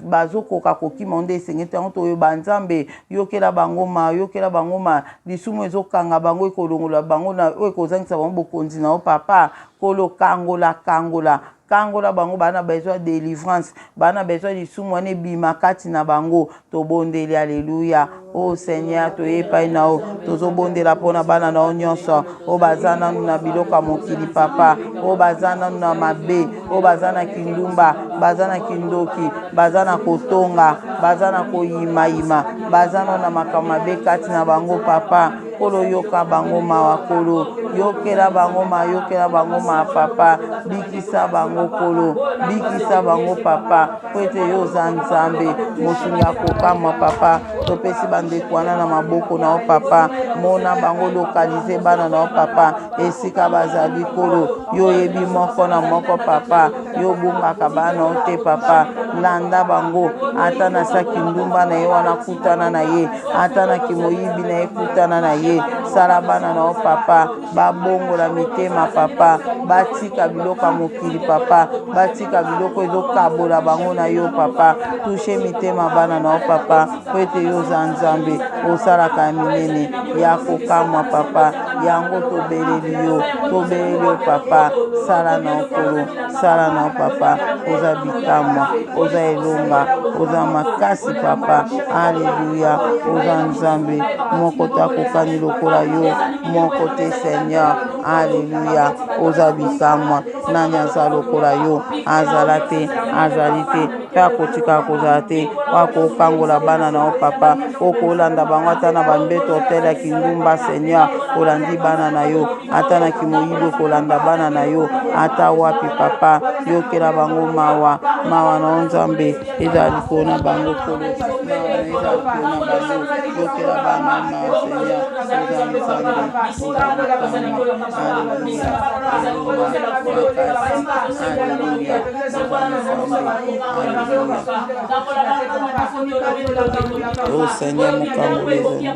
Bazokoka kokima nde esengeli te. Yango toyoba Nzambe, yokela bango ma, yokela bango ma, lisumu ezokanga bango, ekolongola bango na oyo ekozangisa bango bokonzi na yo Papa. Kolo kangola, kangola, kangola bango, baa na besoin ya delivrance, baa na besoin lisumu wana ebima kati na bango. Tobondeli, aleluya. O Seigneur, toye epai na yo, tozobondela mpo na bana na yo nyonso oyo baza nanu na biloko ya mokili Papa, oyo baza nanu na mabe, oyo baza na kindumba, baza na kindoki, baza na kotonga, baza na koyimayima, baza nanu na makambo mabe kati na bango Papa. Nkolo yoka bango mawa, Nkolo yokela bango ma, yokela bango ma Papa, bikisa bango Nkolo, bikisa bango Papa, mpo ete yo oza Nzambe mosungi ya kokamwa Papa. Topesi bandeko wana na maboko na yo Papa, mona bango, lokalize bana na yo Papa esika bazali Nkolo, yo oyebi moko na moko Papa, yo obungaka bana yo te Papa, landa bango ata na saki ndumba na ye wana, kutana na ye ata na kimoyibi na ye, kutana na ye. Sala bana na yo Papa babongola mitema Papa, batika biloko ya mokili Papa, batika biloko ezokabola bango na yo Papa. Touche mitema bana na yo Papa, po ete yo oza Nzambe osalaka ya minene ya kokamwa Papa. Yango tobeleli yo, tobeleli yo Papa, sala na yo Nkolo, sala na yo Papa, oza bikamwa, oza elonga, oza makasi Papa. Aleluya, oza Nzambe moko te akokani lokola yo, moko te Seigneur. Aleluya, oza bikamwa, nani aza lokola yo? Azala te, azali te, mpe akotikala kozala te. Oyo akokangola bana na yo Papa, okolanda bango ata na bambeto hotel ya kindumba Seigneur, olandi bana na yo ata na kimoyibi, okolanda bana na yo ata wapi Papa, yokela bango mawa, mawa na yo Nzambe ezala likolo na bango Nkolo, mawa na yo ezala likolo na bango, yokela bana mawa Seigneur, oza Nzambe, oza bikamwa. Aleluya, elonga makasi, aleluya, oza Nzambe, aleluya. Oh Seigneur, mokangoli ezali.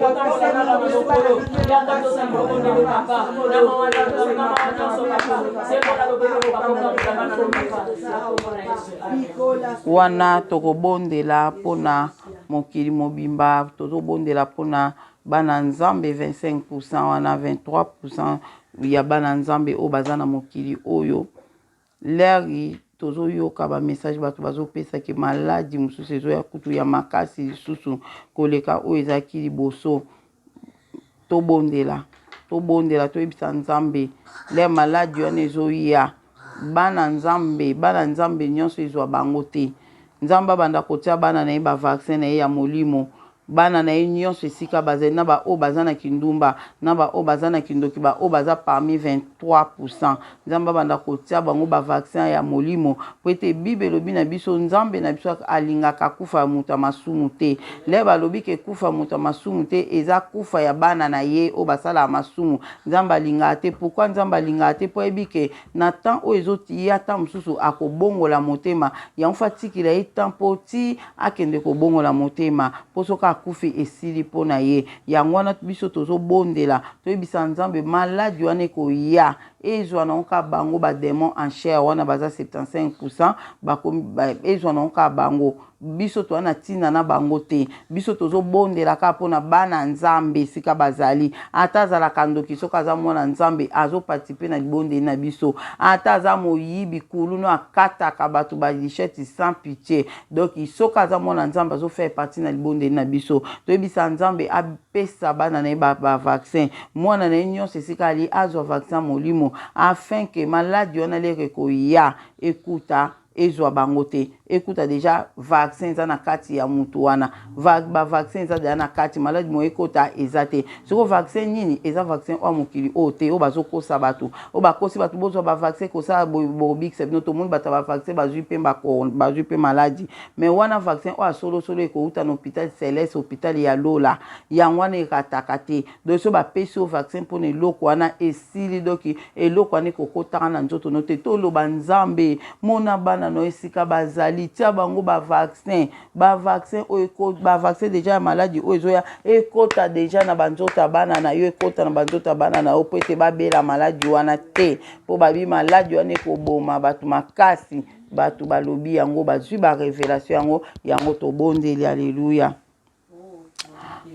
Wana tokobondela mpona mokili mobimba, tozobondela mpona bana Nzambe 25% wana 23% ya bana Nzambe oyo baza na mokili oyo. Leri tozoyoka ba message bato bazopesa ke maladi mosusu ezoya kutu ya makasi lisusu koleka oyo ezalaki liboso. Tobondela, tobondela, toyebisa Nzambe lere maladi wana ezoya, bana Nzambe, bana Nzambe nyonso ezwa bango te. Nzambe abanda kotia bana na ye ba vaccin na ye ya molimo, bana na ye nyonso esika bazali, na baoyo baza na kindumba, na baoyo baza na kindoki, baoyo baza parmi 23%. Nzambe abanda kotia bango ba vaccin ya molimo, po ete Bible elobi na biso Nzambe na biso alingaka kufa ya moto ya masumu te. Lè balobi ke kufa ya moto ya masumu te, eza kufa ya bana na ye oyo basalaka masumu. Nzambe alingaka te. Pourquoi Nzambe alingaka te? Po ayebi ke na temps oyo ezo ya temps mosusu akobongola motema. Yango faut atikela ye temps po ti akende kobongola motema, po soki akufi esili po na ye. Yango wana biso tozobondela, toyebisa Nzambe maladi wana ekoya ezwa nango kaka bango ba demons en chair wana baza 75% bakomi ezwa nango kaka bango. Biso toza na tina na bango te. Biso tozobondela kaka pona bana Nzambe esika bazali. Ata azalaka ndoki soki aza mwana Nzambe azo participer na libondeli na biso. Ata aza moyibi kuluna akataka bato ba lichette sans pitie. Donc soki aza mwana Nzambe azo faire partie na libondeli na biso. Toyebisa Nzambe apesa bana na ye ba, ba vaccin. Mwana na ye nyonso esika ali azwa vaccin molimo afin que maladi wana lere ekoya ekuta ezwa bango te. Ekuta deja vaccin eza na kati ya mutu wana. Ba vaccin eza deja na kati, maladi moye ekota eza te. Siko vaccin nini? Eza vaccin oyo mokili oyo te, oyo bazokosa bato, oyo bakosi bato bozwa ba vaccin kosala bobikisa bino. Tomoni bato ya ba vaccin bazwi mpe ba bazwi mpe maladi, mais wana vaccin oyo ya solo solo ekowuta na hôpital Celeste, hôpital ya Lola, yango wana erataka te. Donc soki bapesi yo vaccin mpona eloko wana esili, donc eloko wana ekokotaka na nzoto no te. Toloba Nzambe, mona bana no esika bazali. bazali, tia bango ba vaccin, ba vaccin oyo, ba vaccin deja ya maladi oyo ezoya, ekota deja na banzoto ya bana na yo, ekota na banzoto ya bana na yo, mpo ete babela maladi wana te, mpo babi maladi wana ekoboma bato makasi. Bato balobi yango, bazwi ba revelation yango, yango tobondeli. Aleluya.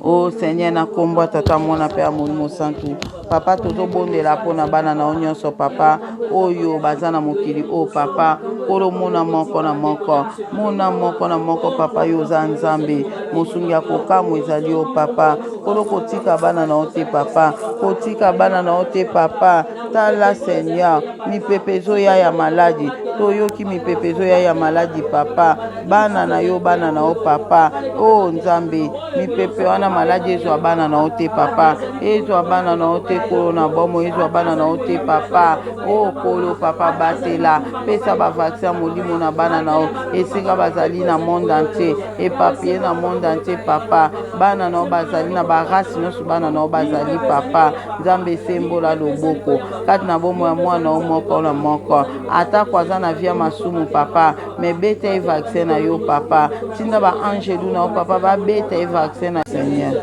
O oh, Seigneur, na nkombo ya Tata, Mwana mpe ya Molimo Santu, Papa, tozobondela mpo na bana na yo nyonso, Papa, oyo baza na mokili oyo. Papa Nkolo, mona moko na moko, mona moko na moko. Papa, yo oza Nzambe mosungi ya kokamwa, ezali yo. Papa Nkolo, kotika bana na yo te. Papa, kotika bana na yo te. Papa, tala Seigneur, mipepe ezoya ya maladi, toyoki mipepe ezoya ya maladi. Papa, bana na yo, bana na yo, Papa. O oh, Nzambe, mipepe wana maladi ezwa bana na yo te. Papa, ezwa bana na yo te. Kolo na bomo, ezwa bana na yo te. Papa, o oh, Kolo, Papa, batela, pesa bavaccin ya molimo na bana na yo esika bazali na monde entier, epapie na monde entier. Papa, bana na yo bazali na barace nyonso, bana na yo bazali. Papa Nzambe, esembola loboko kati na bomoi ya mwana yo moko na moko, atako aza na via masumu. Papa, me beta ye vaccin na yo. Papa, tinda baangelu na yo, Papa, babeta ye vaccin na Seigneur,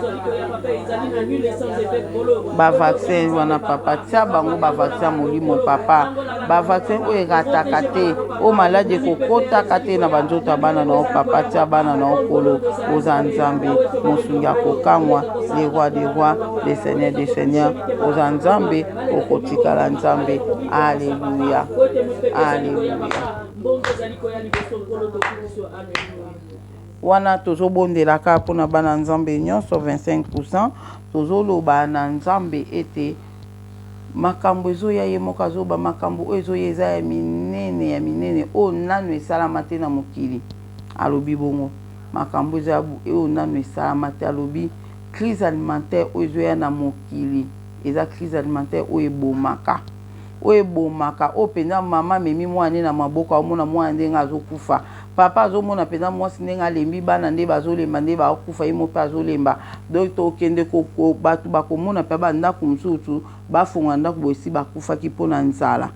bavaccin wana. Papa, tia bango bavaccin ya molimo. Papa, bavaccin oyo erataka te, oyo maladi ekokotaka te na banzoto ya bana na yo. Papa, tia bana na yo. Kolo, oza Nzambe mosungi ya kokamwa, le roi des rois, le seigneur des seigneurs. Oza Nzambe, okotikala Nzambe. Alleluya, alleluya. Wana tozobondelaka mpona bana Nzambe nyonso 25. Tozoloba na Nzambe ete makambo ezoya, ye moko azoba makambo oyo ezoya eza ya minene, ya minene, oyo nanu esalama te na mokili. Alobi bongo, makambo eza oyo nanu esalama te. Alobi crise alimentaire oyo ezoya na mokili eza crise alimentaire oyo ebomaka, oyo ebomaka, oyo mpenza mama amemi mwana nde na maboko, aomona mwana ndenge azokufa. Papa azomona mpenza mwasi ndenge alembi, bana nde bazolemba, nde bakufa, ye mo mpe azolemba. Donc tokende, bato bakomona mpe bandako mosusu bafongola ndako boye, esi bakufaki mpona nzala.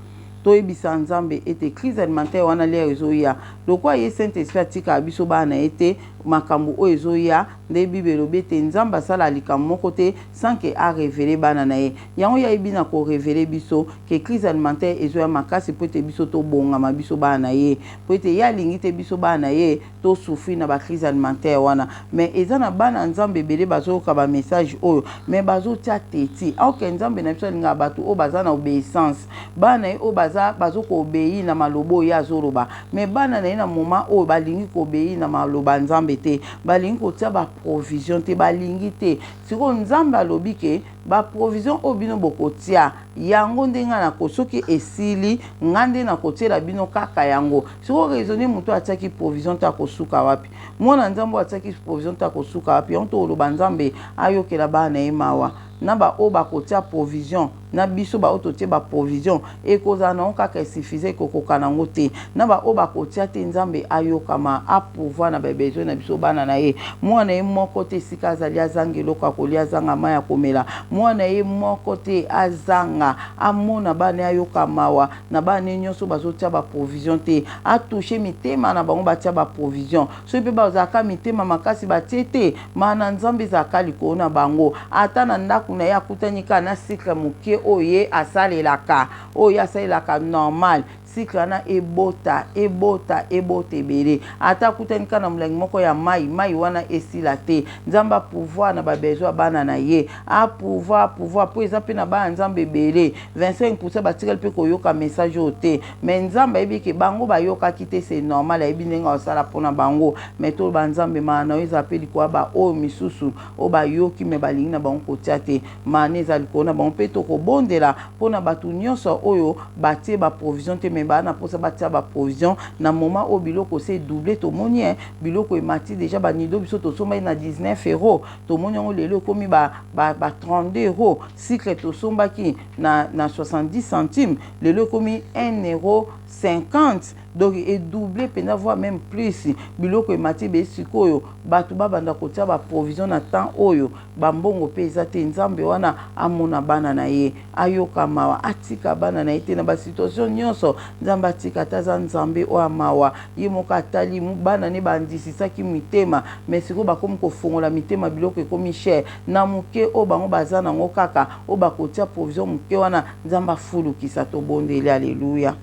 Toyebisa Nzambe ete crise alimentaire wana lere ezoya, lokola ye Saint Esprit atikaka biso bana na ye te, makambo oyo ezoya nde Bible elobi ete Nzambe asala likambo moko te sans ke arévéler bana na ye. Yango ye ayebi na korévéler biso ke crise alimentaire ezoya makasi, mpo ete biso tobongama, biso bana na ye, mpo ete ye alingi te biso bana na ye tosouffrir na bacrise alimentaire wana. Mais eza na bana Nzambe ebele bazoyoka bamessage oyo, mais bazotia teti aoke. Nzambe na biso alingaka bato oyo baza na obéissance, bana na ye oyo baza bazokoobéir na maloba oyo ye azoloba. Mais bana na ye na moment oyo balingi koobéir na maloba Nzambe te, balingi kotia baprovision te, balingi te. Sikoyo Nzambe alobi ke baprovision oyo bino bokotia yango nde ngai nako, soki esili, ngai nde nakotiela bino kaka yango. Sikoyo raisonne, moto atiaki provision te akosuka wapi? Mwana Nzambe oyo atiaki provision te akosuka wapi? Yango tokoloba Nzambe ayokela bana na ye mawa, na baoyo bakotia provision, na biso baoyo totie baprovision, ekozala nango kaka esuffise, ekokoka nango te. Na baoyo bakotia te, Nzambe ayokama, apourvoir na babesoin na biso bana na ye. Mwana ye moko te esika azali azanga eloko ya kolia, azanga mai ya komela. Mwana ye moko te azanga amona bana ye, ayoka mawa na bana ye nyonso bazotia baprovision te, atouche mitema na bango batia baprovision. Soki mpe bazalaka mitema makasi batie te, mana Nzambe ezalaka likolo na bango. Ata na ndako na ye akutani kaka na cycle moke oyo ye asalelaka, oyo ye asalelaka normal, cycle wana ebota, ebota, ebota ebele. Ata akutani kaka na molangi moko ya mai, mai wana esila te. Nzambe apourvoir na babesoin ya bana na ye, apourvoir, apourvoir, mpo eza mpe na bana Nzambe ebele 25 batikali mpe koyoka message oyo te. Mais Nzambe ayebi ke bango bayokaki te, c'est normal, ayebi ndenge akosala mpona bango. Mais toloba Nzambe, maa na yo eza mpe likolo ya baoyo misusu oyo bayoki me balingi na bango kotia te. Mana eza likolo na bango. Mpe tokobondela mpona bato nyonso oyo batie baprovision te, me baa na mposa batia baprovision na moment oyo biloko se double. Tomoni e biloko emati déjà, banido biso tosombaki na 19 euro, tomoni yango lelo ekomi ba 32 euro. Sucre tosombaki na 70 centime, lelo ekomi 1 euro. 50 donc e doubler mpenza voire même plus. Biloko emati ebele. Sikoyo bato babanda kotia ba provision na temps oyo bambongo mpe eza te. Nzambe wana amona bana na ye, ayoka mawa, atika bana na ye te na ba situation nyonso. Nzambe atika ata aza Nzambe oyo amawa. Ye moko atali bana ne bandisisaki mitema, mais sikoyo bakomi kofongola mitema. Biloko ekomi cher na moke oyo bango baza nango, kaka oyo bakotia provision moke wana, Nzambe afulukisa. Tobondeli, aleluya.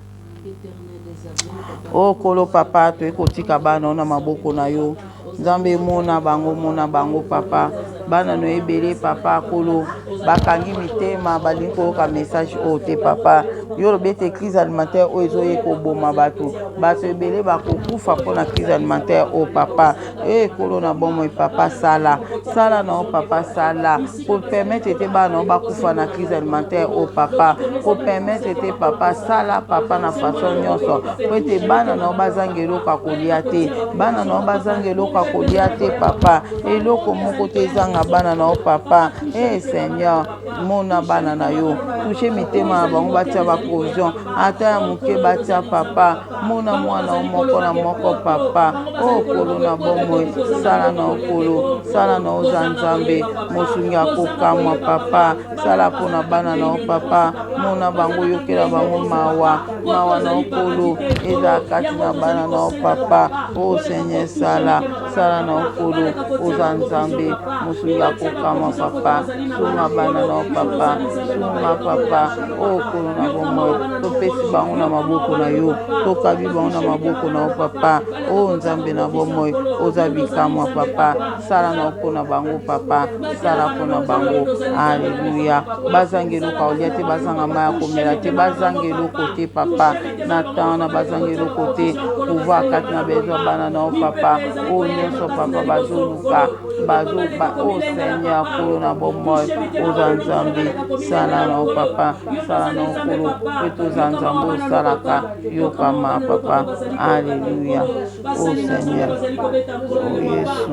O Kolo papa, toyei kotika bana na maboko na yo. Nzambe, mona bango, mona bango papa. Bana no ebele papa Kolo bakangi mitema, balingi koyoka message oyo te. Papa, yo olobi ete crise alimentaire oyo ezoye koboma bato, bato ebele bakokufa mpona crise alimentaire oyo papa. E Kolo na bomoi papa, sala, sala na yo papa, sala kopermettre te bana yo bakufa na crise alimentaire oyo papa. Kopermettre te papa, sala papa na façon nyonso po ete bana na yo bazanga eloko ya kolia te, bana na yo bazanga eloko ya kolia te papa. Eloko moko te ezanga bana na yo papa. E Seigneur, mona bana na yo, touche mitema na bango, batia ba provision ata ya moke, batia papa. Mona mwana yo moko na moko papa. O Kolo na bomoi, sala na okolo, sala na oza Nzambe mosungi akokamwa papa. Sala mpona bana na yo papa, mona bango, yokela bango mawa. Mawa na okolo eza kati na bana na yo papa. O Seigneur, sala, sala na okolo, oza Nzambe mosungi akokamwa papa. Sunga bana na yo papa, sunga papa. O Kolo na bomoi, topesi bango na maboko na yo, tokabi bango na maboko na yo papa. O Nzambe na bomoi, oza bikamwa papa. Sala na mpona bango papa, sala mpona bango, aleluya. Bazanga eloko ya kolia te, bazanga mai ya komela te, bazanga eloko te papa. Na temps na bazanga eloko te, pouvoir kati na bezwa bana na yo papa. Oyo nyonso papa bazoluka bazoba. O Seigneur, Kolo na bomoi, oza Nzambe, sala na yo papa, sala na okolo po ete oza Nzambe osalaka. Yokama papa, alleluya. O Seigneur, o Yesu, o Yesu.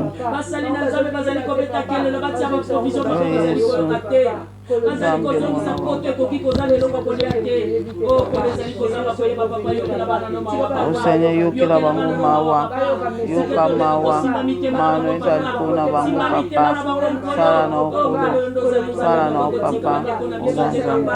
Nzambe mwana. O Seigneur, yokela bango mawa, yoka mawa, mano ezali mpona bango papa. Sala na okolo, sala na o papa, oza Nzambe.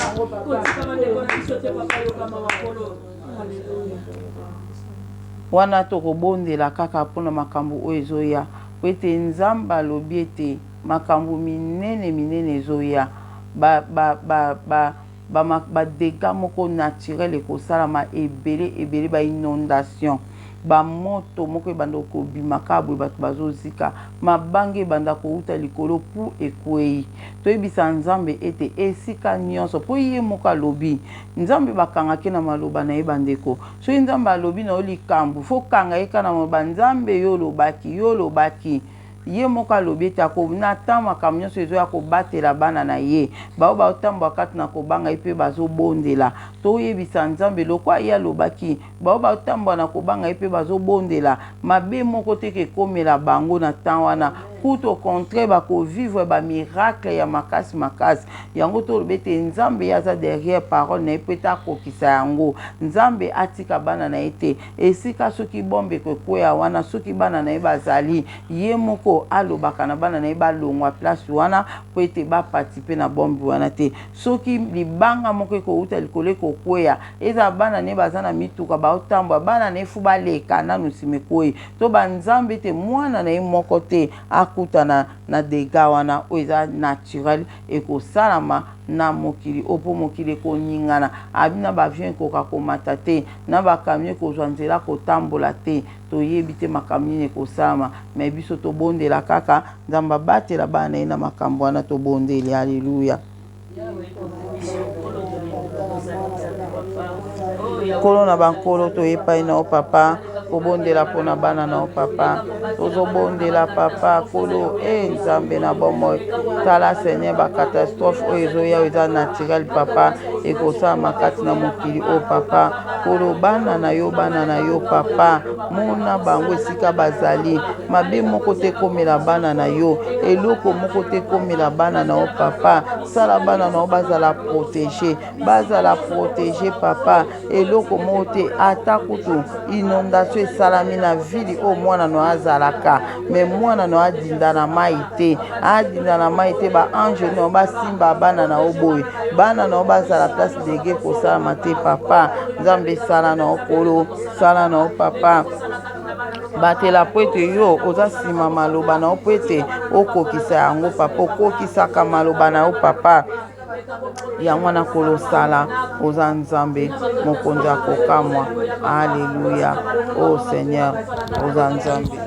Wana tokobondela kaka mpona makambo oyo ezoya, po ete Nzambe alobi ete makambo minene minene ezoya, ba ba ba ba ba ba dégâts moko naturel ekosalama ebele ebele, ba inondation, bamoto moko ebanda kobima kaka boye, bato bazozika, mabanga ebanda kouta likolo pu ekwei. Toyebisa Nzambe ete esika nyonso, mpo ye moko alobi, Nzambe bakangaki na maloba na ye. Bandeko, soki Nzambe alobi na yo likambo, fo kanga ye kaka na maloba. Nzambe, yo olobaki, yo olobaki. Ye moko alobi ete na ntango makambo nyonso ezoya, kobatela bana na ye bao baotambola kati na kobanga ye mpe bazobondela. Toyebisa Nzambe lokwa ye alobaki, bao baotambola na kobanga ye mpe bazobondela, mabe moko te kekomela bango na temps wana. Kutu au contraire, bakovivre ba miracle ya makasi makasi. Yango toloba ete Nzambe ye aza derrière parole na ye mpo ete akokisa yango. Nzambe atika bana na ye te. Esika soki bombe ekokwea wana, soki bana na ye bazali, ye moko alobaka na bana na ye balongwa place wana mpo ete bapati mpe na bombe wana te. Soki libanga moko ekouta likolo ekokweya, ezala bana na ye baza na mituka baotambola, bana na ye fu baleka nanu nsima ekwei. To banzambe ete mwana na ye moko te akutana na dégât wana oyo eza naturel ekosalama na mokili oyo, mpo mokili ekoningana. Abi na ba avion ekoka komata te, na ba camion ekozwa nzela kotambola te. Toyebi te makambo nini ekosalama, mais biso tobondela kaka Nzambe abatela bana na ye na makambo wana. Tobondeli, alleluya. Nkolo na bankolo, toyepai na yo papa. Kobondela mpo na bana na yo papa. Tozobondela papa kolo e Nzambe na bomoi. Tala Seigneur ba catastrophe oyo ezoya oyo eza naturel papa ekosalama kati na mokili oyo papa. Kolo bana na yo bana na yo papa mona bango esika bazali mabe moko te ekomela bana na yo eloko moko te ekomela bana na yo papa sala bana na yo bazala protege bazala protege papa eloko moko te ata kutu inondation esalami na ville oyo mwana no azalaka me mwana no adinda na mai te adinda na mai te ba ange no basimba bana na yo boye bana na yo bazala place dege kosalama te papa nzambe sala na yo kolo sala na yo papa batela mpo ete yo oza nsima maloba na yo mpo ete okokisa yango papa okokisaka maloba na yo papa yango wana kolosala oza nzambe mokonzi ya kokamwa aleluya o oh seigneur oza nzambe.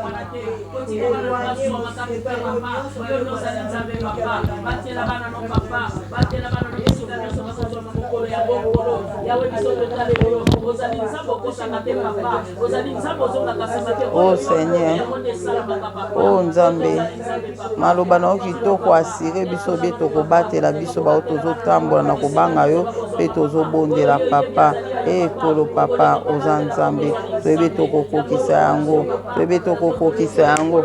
Oh Seigneur, oh Nzambe, maloba na yo kitoko asire biso bie tokobatela biso bao tozotambola na kobanga yo mpe tozobondela papa e kolo papa oza Nzambe toyebi tokokokisa yango toyebi tokokokisa yango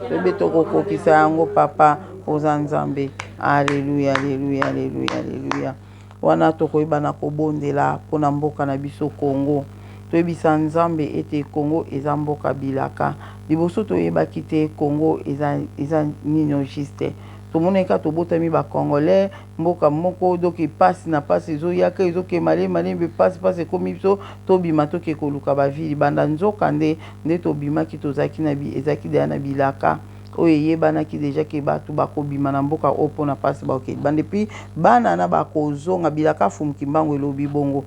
toyebi tokokokisa yango papa oza Nzambe aleluya aleluya aleluya aleluya Wana tokoyeba na kobondela mpo na mboka na biso Congo. Toyebisa Nzambe ete Congo eza mboka bilaka. Liboso toyebaki te Congo eza, eza nini au juste. Tomonaki kaka tobotami ba Congolais, mboka moko donc pasi na pasi ezoyaka ezoke malembe malembe pasi pasi ekomi biso tobima toke koluka ba vie libanda. Nzoka nde nde tobimaki tozalaki na ezalaki deja na bilaka. Oyo eyebanaki dejà ke batu bakobima na mboka oyo pona pasi bakokende libanda epuis bana na bakozonga bilaka fumu kimbangu elobi bongo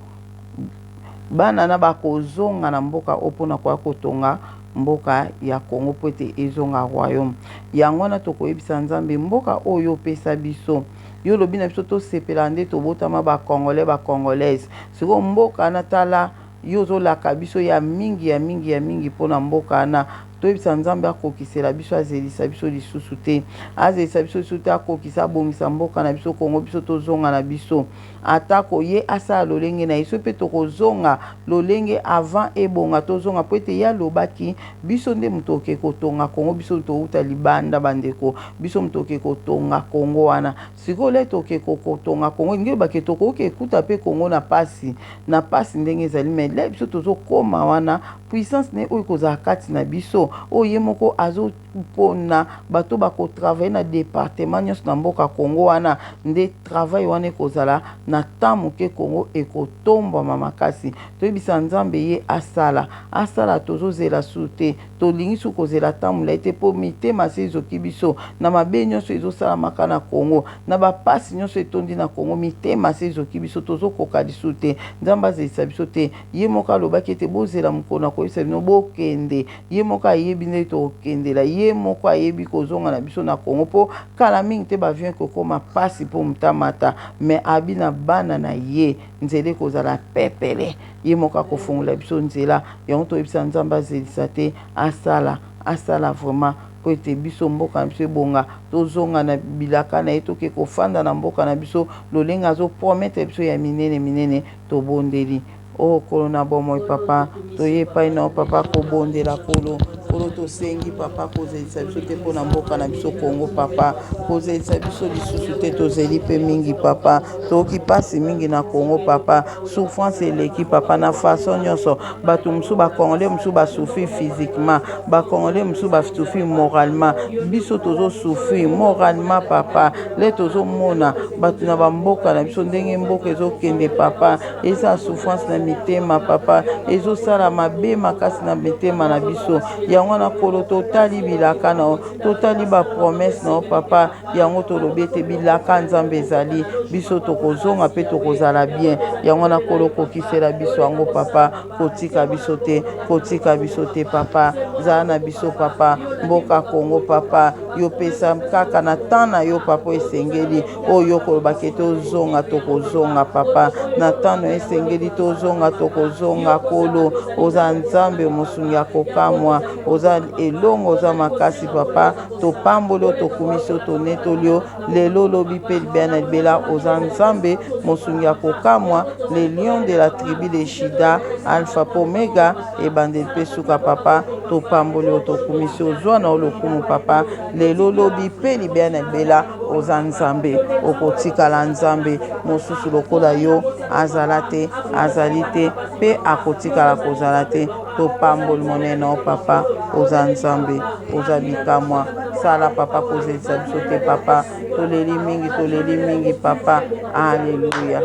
bana na bakozonga na mboka oyo pona koya kotonga mboka ya Congo po ete ezonga royaume yango wana tokoyebisa nzambe mboka oyo opesa biso yo olobi na biso tosepela nde tobotama ba congolais ba congolaise sikoyo mboka wana tala Yo ozo laka biso ya mingi ya mingi ya mingi pona mboka wana toyebisa nzambe akokisela biso azelisa biso lisusu te azelisa biso lisusu te akokisa abongisa mboka na biso kongo biso tozonga na biso atako ye asala lolenge na ye soki pe tokozonga lolenge avant ebonga tozonga po ete ye alobaki biso nde moto oke kotonga kongo biso towuta libanda bandeko biso moto oke kotonga kongo wana Sikoyo le toke kotonga Congo elingi eloba ke tokoki ekuta pe Congo na pasi na pasi ndenge ezali mais le biso tozo koma wana puissance ne oyo ekozala kati na biso oyo ye moko azo pona bato bako travailler na departement nyonso na mboka Congo wana nde travail wana ekozala na temps moke Congo ekotombwama makasi toyebisa Nzambe ye asala asala tozozela su te Tolingi su kozela temps mulayi te po mitema se ezoki biso na mabe nionso ezo salamaka na Congo na ba pasi nionso etondi na Congo mitema se ezoki biso tozo koka lisusu te Nzambe azelisa biso te ye moko alobaki ete bozela mokolo na koyebisa bino bokende ye moko ayebi ndenge tokokendela ye moko ayebi kozonga na biso na Congo po kala mingi te ba avion ekokoma pasi po moto amata mais abi na bana na ye nzela ekozala pepele ye moko akofongola biso nzela yango toyebisa nzambe azelisa te asala asala vraiment mpo ete biso mboka na biso ebonga tozonga na bilaka na ye toke kofanda na mboka na biso lolenge azopromettre biso ya minene minene tobondeli o oh, kolo na bomoi papa toye epai na yo papa kobondela kolo kolo tosengi papa kozelisa biso te mpo na mboka na biso kongo papa kozelisa biso lisusu te tozeli mpe mingi papa toyoki mpasi mingi na kongo papa souffrance eleki papa na façon nyonso bato mosusu bacongolais mosusu basouffrir physiquement bacongolais mosusu basouffrir moralement biso tozosouffrir moralement papa le tozomona bato na bamboka na biso ndenge mboka ezokende papa eza souffrance na mitema papa ezosala mabe makasi na mitema na biso yango wana kolo totali bilaka na yo totali bapromese na yo papa yango tolobi ete bilaka nzambe ezali biso tokozonga mpe tokozala bien yango wana kolo kokisela biso yango papa kotika biso te kotika biso te papa zala na biso papa mboka kongo papa Yo pesa kaka na temps na yo papa esengeli oyo koloba ke tozonga tokozonga papa na temps na esengeli tozonga tokozonga kolo oza nzambe mosungi ya kokamwa oza elongo oza makasi papa topamboli yo tokumisi yo tonetoli yo lelo lobi mpe libela na libela oza nzambe mosungi ya kokamwa le lion de la tribu de juda alpha mpe omega ebandeli mpe suka papa topamboli yo tokumisi yo zwa na yo lokumu papa lelo lobi mpe libela na libela oza nzambe okotikala nzambe mosusu lokola yo azala te azali te mpe akotikala kozala te topamboli monene na yo papa oza nzambe oza bikamwa sala papa kozelisa biso te papa toleli mingi toleli mingi papa aleluya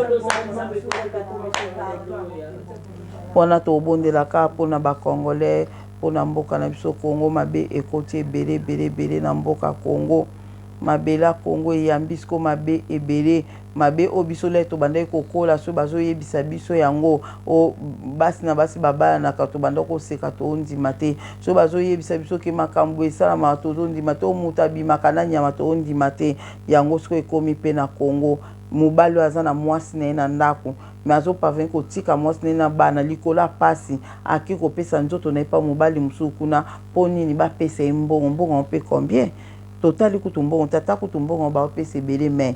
wana tobondelaka mpona bacongolais mpona mboka na biso congo mabe ekoti ebele ebele ebele na mboka congo mabele ya congo eyambi siko mabe ebele mabe oyo biso lere tobandaki kokola soki bazoyebisa biso yango o basi na basi babalanaka tobanda koseka toondima te soki bazoyebisa biso ke makambo esalamaka tozondima te o moto abimaka na nyama toondima te yango sikoyo ekomi mpe na congo mobali oyo aza na mwasi na ye na ndako me azoparvenir kotika mwasi na ye na bana likolo ya pasi ake kopesa nzoto na ye mpa mobali mosusu kuna mpo nini bapesa ye mbongo mbongo yango mpe combien totali kutu mbongo tata kutu mbongo baopesa ebele mais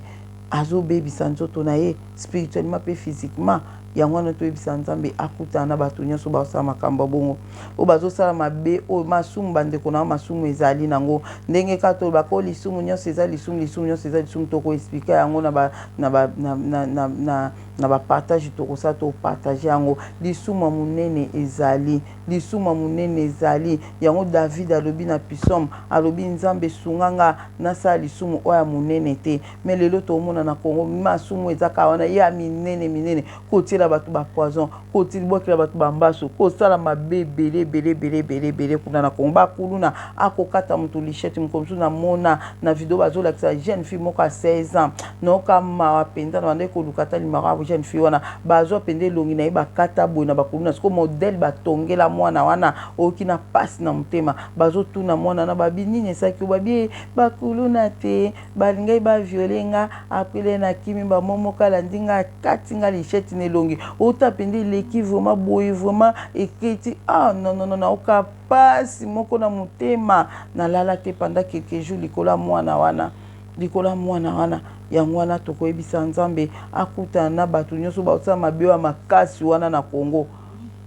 azobebisa nzoto na ye spirituellement mpe physiquement yango wana toyebisa nzambe akutana na bato nyonso bazosala makambo ya bongo oyo bazosala mabe oyo masumu bandeko na yo masumu ezali nango ndenge kaka tolobaka oyo lisumu nyonso eza lisumu lisumu nyonso eza lisumu tokoexplike yango na ba, na ba, na, na, na, na, na bapartage tokosala topartage yango lisumu ya monene ezali lisumu ya monene ezali yango david alobi na pisome alobi nzambe sunga nga nasala lisumu oyo ya monene te me lelo tomona na congo masumu eza kaka wana ya minene minene kotiela bato bapoison kotibwakela bato bambasu kosala mabe ebele ebele ebele ebele ebele kuna na congo bakuluna akokata moto lichete mokolo mosusu namona na video bazolakisa jeune fille moko ya 16 ans nayoka mawa mpenza na bandaki koluka ata limaro ya jeune fille wana bazwa mpenza elongi na ye bakata boye na bakuluna siko modele batongela mwana wana oyoki na mpasi na motema bazotuna mwana wana babi nini esalaki yo babi bakuluna te balingaki ba viole nga après le nakimi bamo moko alandi nga akati nga lichette na elongi ota mpenza eleki vraiment boye vraiment eketi ah non non non naoka pasi moko na motema nalala te pendant quelques jours likolo ya mwana wana likolo ya mwana wana yango wana tokoyebisa nzambe akutana na bato nyonso baosala mabe ya makasi wana na congo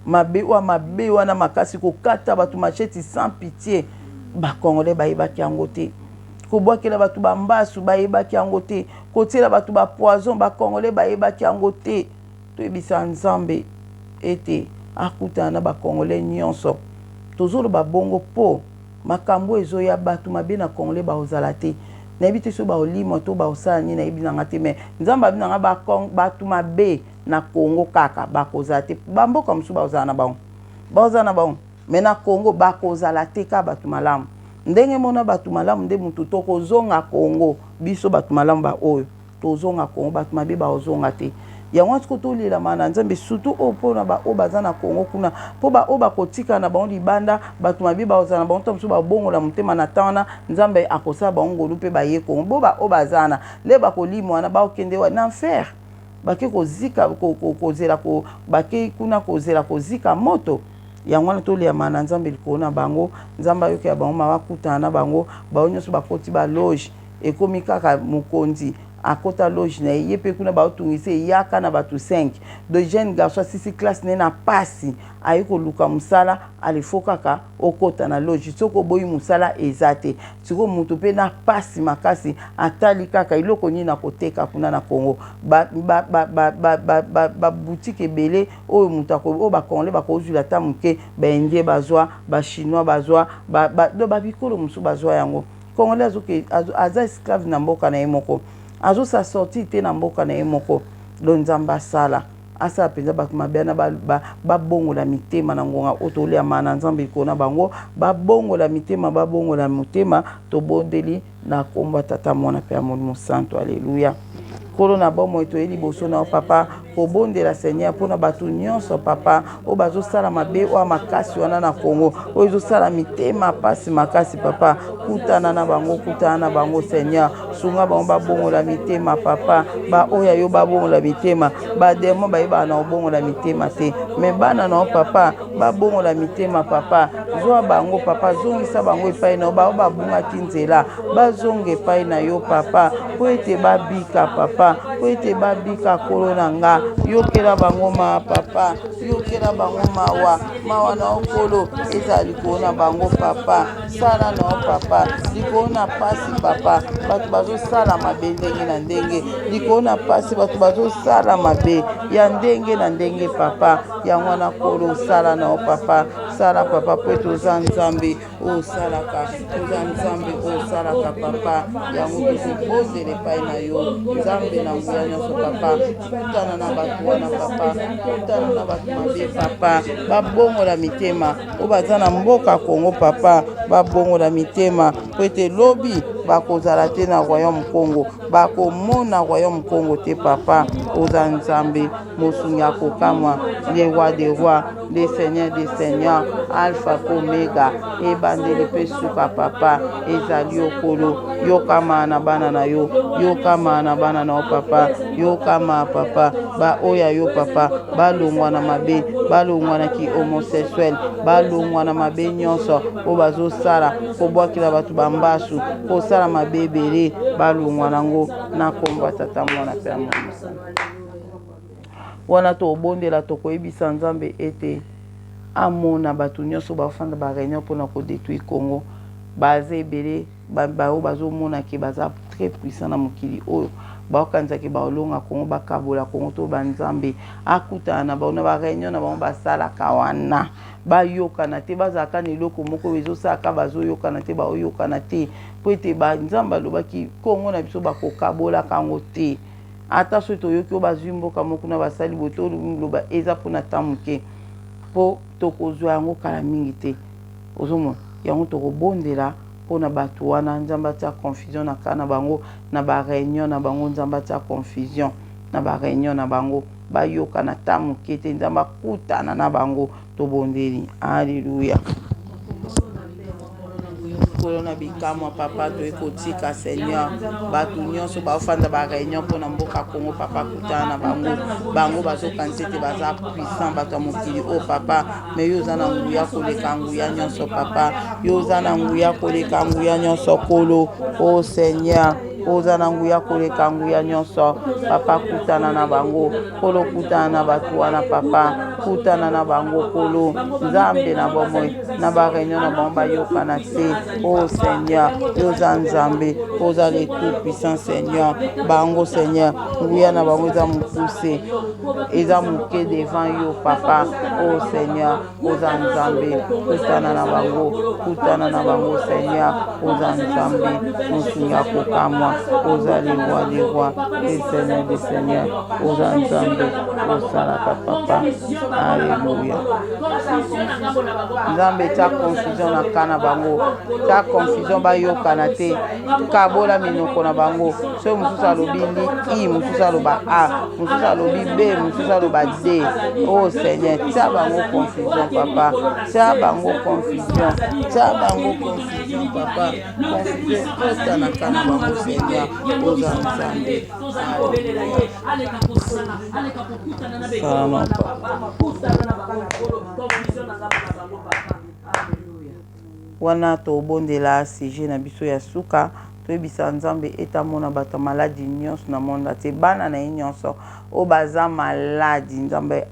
mabe oyo mabe wana makasi kokata bato macheti sans pitié bacongolais bayebaki yango te kobwakela bato bambasu bayebaki yango te kotiela bato bapoison bacongolais bayebaki yango te toyebisa nzambe ete akutana na bacongolais nyonso tozoloba bongo mpo makambo ezoya bato mabe na congolais bakozala te nayebi te soki baolimwa to baosala nini nayebi nanga te mais nzambe abi nanga bato mabe na congo kaka bakozala te bamboka mosusu bakozala na bango bakozala na bango me na congo bakozala te kaka bato malamu ndenge mona bato malamu nde motu tokozonga congo biso bato malamu baoyo tozonga congo bato mabe bakozonga te yango wana sikoyo tolelama na nzambe surtout oyo mpona baoyo baza na congo kuna mpo baoyo bakotikala na bango libanda bato mabe bakozala na bango ntango mosusu babongola motema na ntango wana nzambe akosala bango ngolu mpe baye congo bo baoyo baza wana le bakolimwa wana bakokende wa na enfer bake kozika kozela ko, bake kuna kozela kozika moto yango wana toliama na nzambe likolo na bango nzambe ayokela bango mawa akutana na bango bango nyonso bakoti baloge ekomi kaka mokonzi akota loge na ye ye mpe kuna baotungisa eyaka na bato 5 de jeune garçon asisi classe na ye na pasi aye koluka mosala alefo kaka okota na loge soki oboyi mosala eza te sikoyo moto mpe na pasi makasi atali kaka eloko nini akoteka kuna na congo babutike ebele oyo moto oyo bacongolais bakozwila ata moke baindien bazwa bachinois bazwa babikolo mosusu bazwa yango congolais aza esclave na mboka na ye moko azosa sortir te na mboka na ye moko do nzambe asala asala mpenza bato mabe wana babongola mitema na ngonga oyo tolia mana nzambe likolo na bango babongola mitema babongola motema tobondeli na nkombo ya tata mwana mpe ya molimo santo aleluya nkolo na bomoi toye liboso na yo papa. Kobondela Seigneur mpo na bato nyonso papa oyo bazosala mabe oyo makasi wana na Congo, oyo ezosala mitema pasi makasi papa. Kutana na bango, kutana na bango Seigneur, sunga bango babongola mitema papa. Baoyo ya yo babongola mitema, bademo bayebaka na kobongola mitema te, me bana na yo papa babongola mitema papa. Zwa bango papa, zongisa bango epai na yo, baoyo babungaki nzela bazonga epai na yo papa, mpo ete babika papa, mpo ete babika. Nkolo na nga, yokela bango mawa papa, yokela bango mawa, mawa na yo Nkolo ezala likolo na bango papa. Sala na yo papa, likolo na pasi papa, bato bazosala mabe ndenge na ndenge, likolo na pasi bato bazosala mabe ya ndenge na ndenge papa. Yango wana Nkolo, sala na yo papa, sala papa, mpo ete oza Nzambe oyo osalaka, oza Nzambe oyo osalaka papa. Yango tozobondela epai na yo Nzambe na nguya nyonso papa, kutana na bato wana papa, kutana na bato mabe papa, babongola mitema oyo baza na mboka Congo papa, babongola mitema mpo ete lobi bakozala te na royaume Congo, bakomona royaume Congo te papa. Oza Nzambe mosungi ya kokamwa, le roi des rois, le seigneur des seigneurs, alpha pe omega, ebandeli pe suka papa, ezali yo Nkolo. Yoka mawa na bana na yo, yoka mawa na bana na yo papa, yoka mawa papa, baoyo ya yo papa balongwa na mabe, balongwa na ki homosexuel, balongwa na mabe nyonso oyo bazosala, kobwakela bato bambasu, kosala mabe ebele, balongwa nango na kombo ya Tata, Mwana pe ya Molimo Santu. Wana tobondela, tokoyebisa Nzambe ete amona bato nyonso bafanda ba réunion mpona kodétruire Congo. Baza ebele baoyo bazomona ke baza très puissant na mokili oyo, baokanisa ke baolonga Congo, bakabola Congo. To banzambe akutana na bango na ba réunion na bango basalaka wana, bayokana te, bazalaka na eloko moko oyo ezosalaka bazoyokana te, baoyokana te, mpo ete Nzambe alobaki Congo na biso bakokabolaka yango te. Ata soki toyoki oyo bazwi mboka moko na basali boye, toloba eza mpona ta moke, mpo tokozwa yango kala mingi te. Ozomona yango, tokobondela mpona bato wana, Nzambe atia confusion na ka na bango, na ba réunion na bango. Nzambe atia confusion na ba réunion na bango, bayokana ta moke te. Nzambe akutana na bango. Tobondeli, alleluya. Nkolo na bikamwa papa, toye kotika Seigneur bato nyonso baofanda ba réunion mpona mboka Congo papa, kutana na bango. Bango bazokanisa ete baza puissant, bato ya mokili oyo papa, me yo oza na nguya koleka nguya nyonso papa, yo oza na nguya koleka nguya nyonso Nkolo. O Seigneur, oza na nguya koleka nguya nyonso papa, kutana na bango Nkolo, kutana na bato wana papa, kutana na bango Nkolo Nzambe na bomoi, na ba réunion na bango bayokana te. O Seigneur, yo oza Nzambe, oza le tout puissant Seigneur. Bango Seigneur, nguya na bango eza mokuse, eza moke devant yo papa. O Seigneur, oza Nzambe, kutana na bango, kutana na bango Seigneur, oza Nzambe mosungi ya kokamwa, oza le roi des rois, le seigneur des seigneurs, oza Nzambe osalaka papa, alleluya. Nzambe tia confusion na ka na bango, tia confusion, bayokana te, kabola minoko na bango. Soki mosusu alobi li i, mosusu aloba a, mosusu alobi b, mosusu aloba d. Oh Seigneur, tia bango confusion papa, tia bango confusion, tia bango confusion papa, confusion ekota na ka na bango Seigneur, oza Nzambe. Salama papa. Wana tobondela sujet na biso ya suka, toyebisa Nzambe ete amona bato ya maladi nyonso na monde atie, bana na ye nyonso oyo baza maladi. Nzambe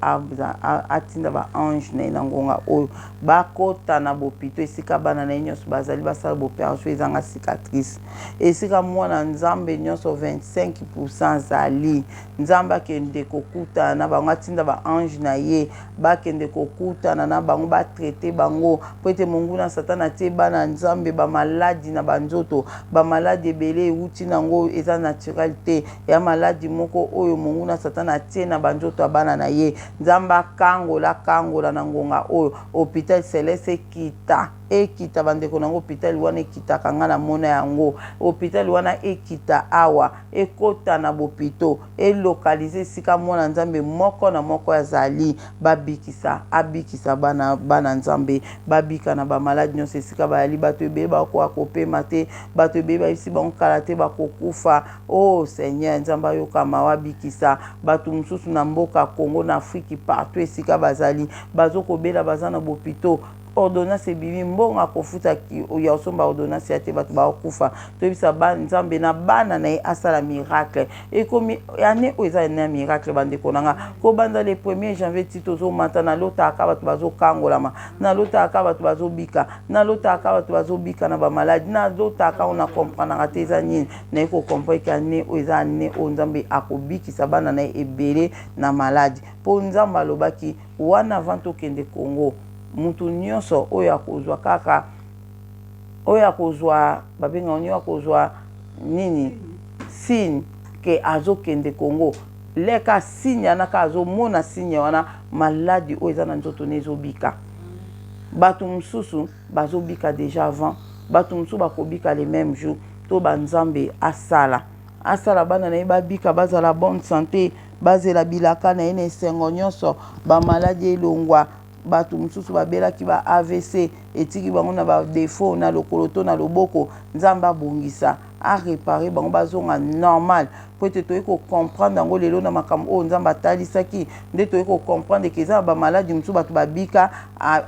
atinda baange na ye na ngonga oyo, bakota na bopito esika bana na ye nyonso bazali, basala baopération ezanga cicatrice. Esika mwana Nzambe nyonso 25 azali, Nzambe akende kokutana na bango, atinda baange na ye bakende kokutana na bango, batraite bango, mpo ete monguna Satana atie bana Nzambe bamaladi na banzoto. Bamaladi ebele ewuti nango eza naturel te, ya maladi moko oyo monguna Satana atie na banzoto ya bana na ye. Nzambe akangola, akangola na ngonga oyo. Hôpital Celeste ekita. Ekita bandeko na nga hopital wana ekitaka nga na mona yango hopital wana ekita awa ekota na bopito e localise esika mwana nzambe moko na moko azali babikisa abikisa bana bana nzambe babika na ba malade nyonso esika bayali bato ebele bakoka kopema te bato ebele bayebisi bango kala te bakokufa oh seigneur nzambe ayoka mawa abikisa bato mosusu na mboka Congo na Afrique partout esika bazali bazokobela baza na bopito Ordonnance ebimi mbongo akofuta ya osomba ordonnance ya te bato bakokufa toyebisa ba nzambe na bana na ye asala miracle ekomi année oyo eza année ya miracle bandeko na nga kobanda le premier janvier ti tozomata nalotaka bato bazokangolama nalotaka bato bazobika nalotaka bato bazobika na bamaladi nalotaka oyo na comprenaka te eza nini naye kocomprendre ke année oyo eza année oyo nzambe akobikisa bana na ye ebele na maladi mpo nzambe alobaki Wana avant tokende Congo mutu nionso oyo akozwa kaka oyo akozwa babengaka nini oyo akozwa nini signe ke azokende Congo leka signe wana kaka azomona signe wana maladi oyo eza na nzoto ne ezobika bato mosusu bazobika deja avant bato mosusu bakobika le même jour to banzambe asala Asala bana na ye babika, bazala bonne sante, bazela bilaka na ye na esengo nyonso, ba maladi elongwa, bato mosusu babelaki ba avc etiki bango na ba defaut na lokolo to na loboko, Nzambe abongisa, a reparer bango bazonga normal. Mpo ete toyei ko comprendre yango lelo na makambo oyo Nzambe atalisaki, nde toyei ko comprendre ke eza na ba maladi mosusu bato babika,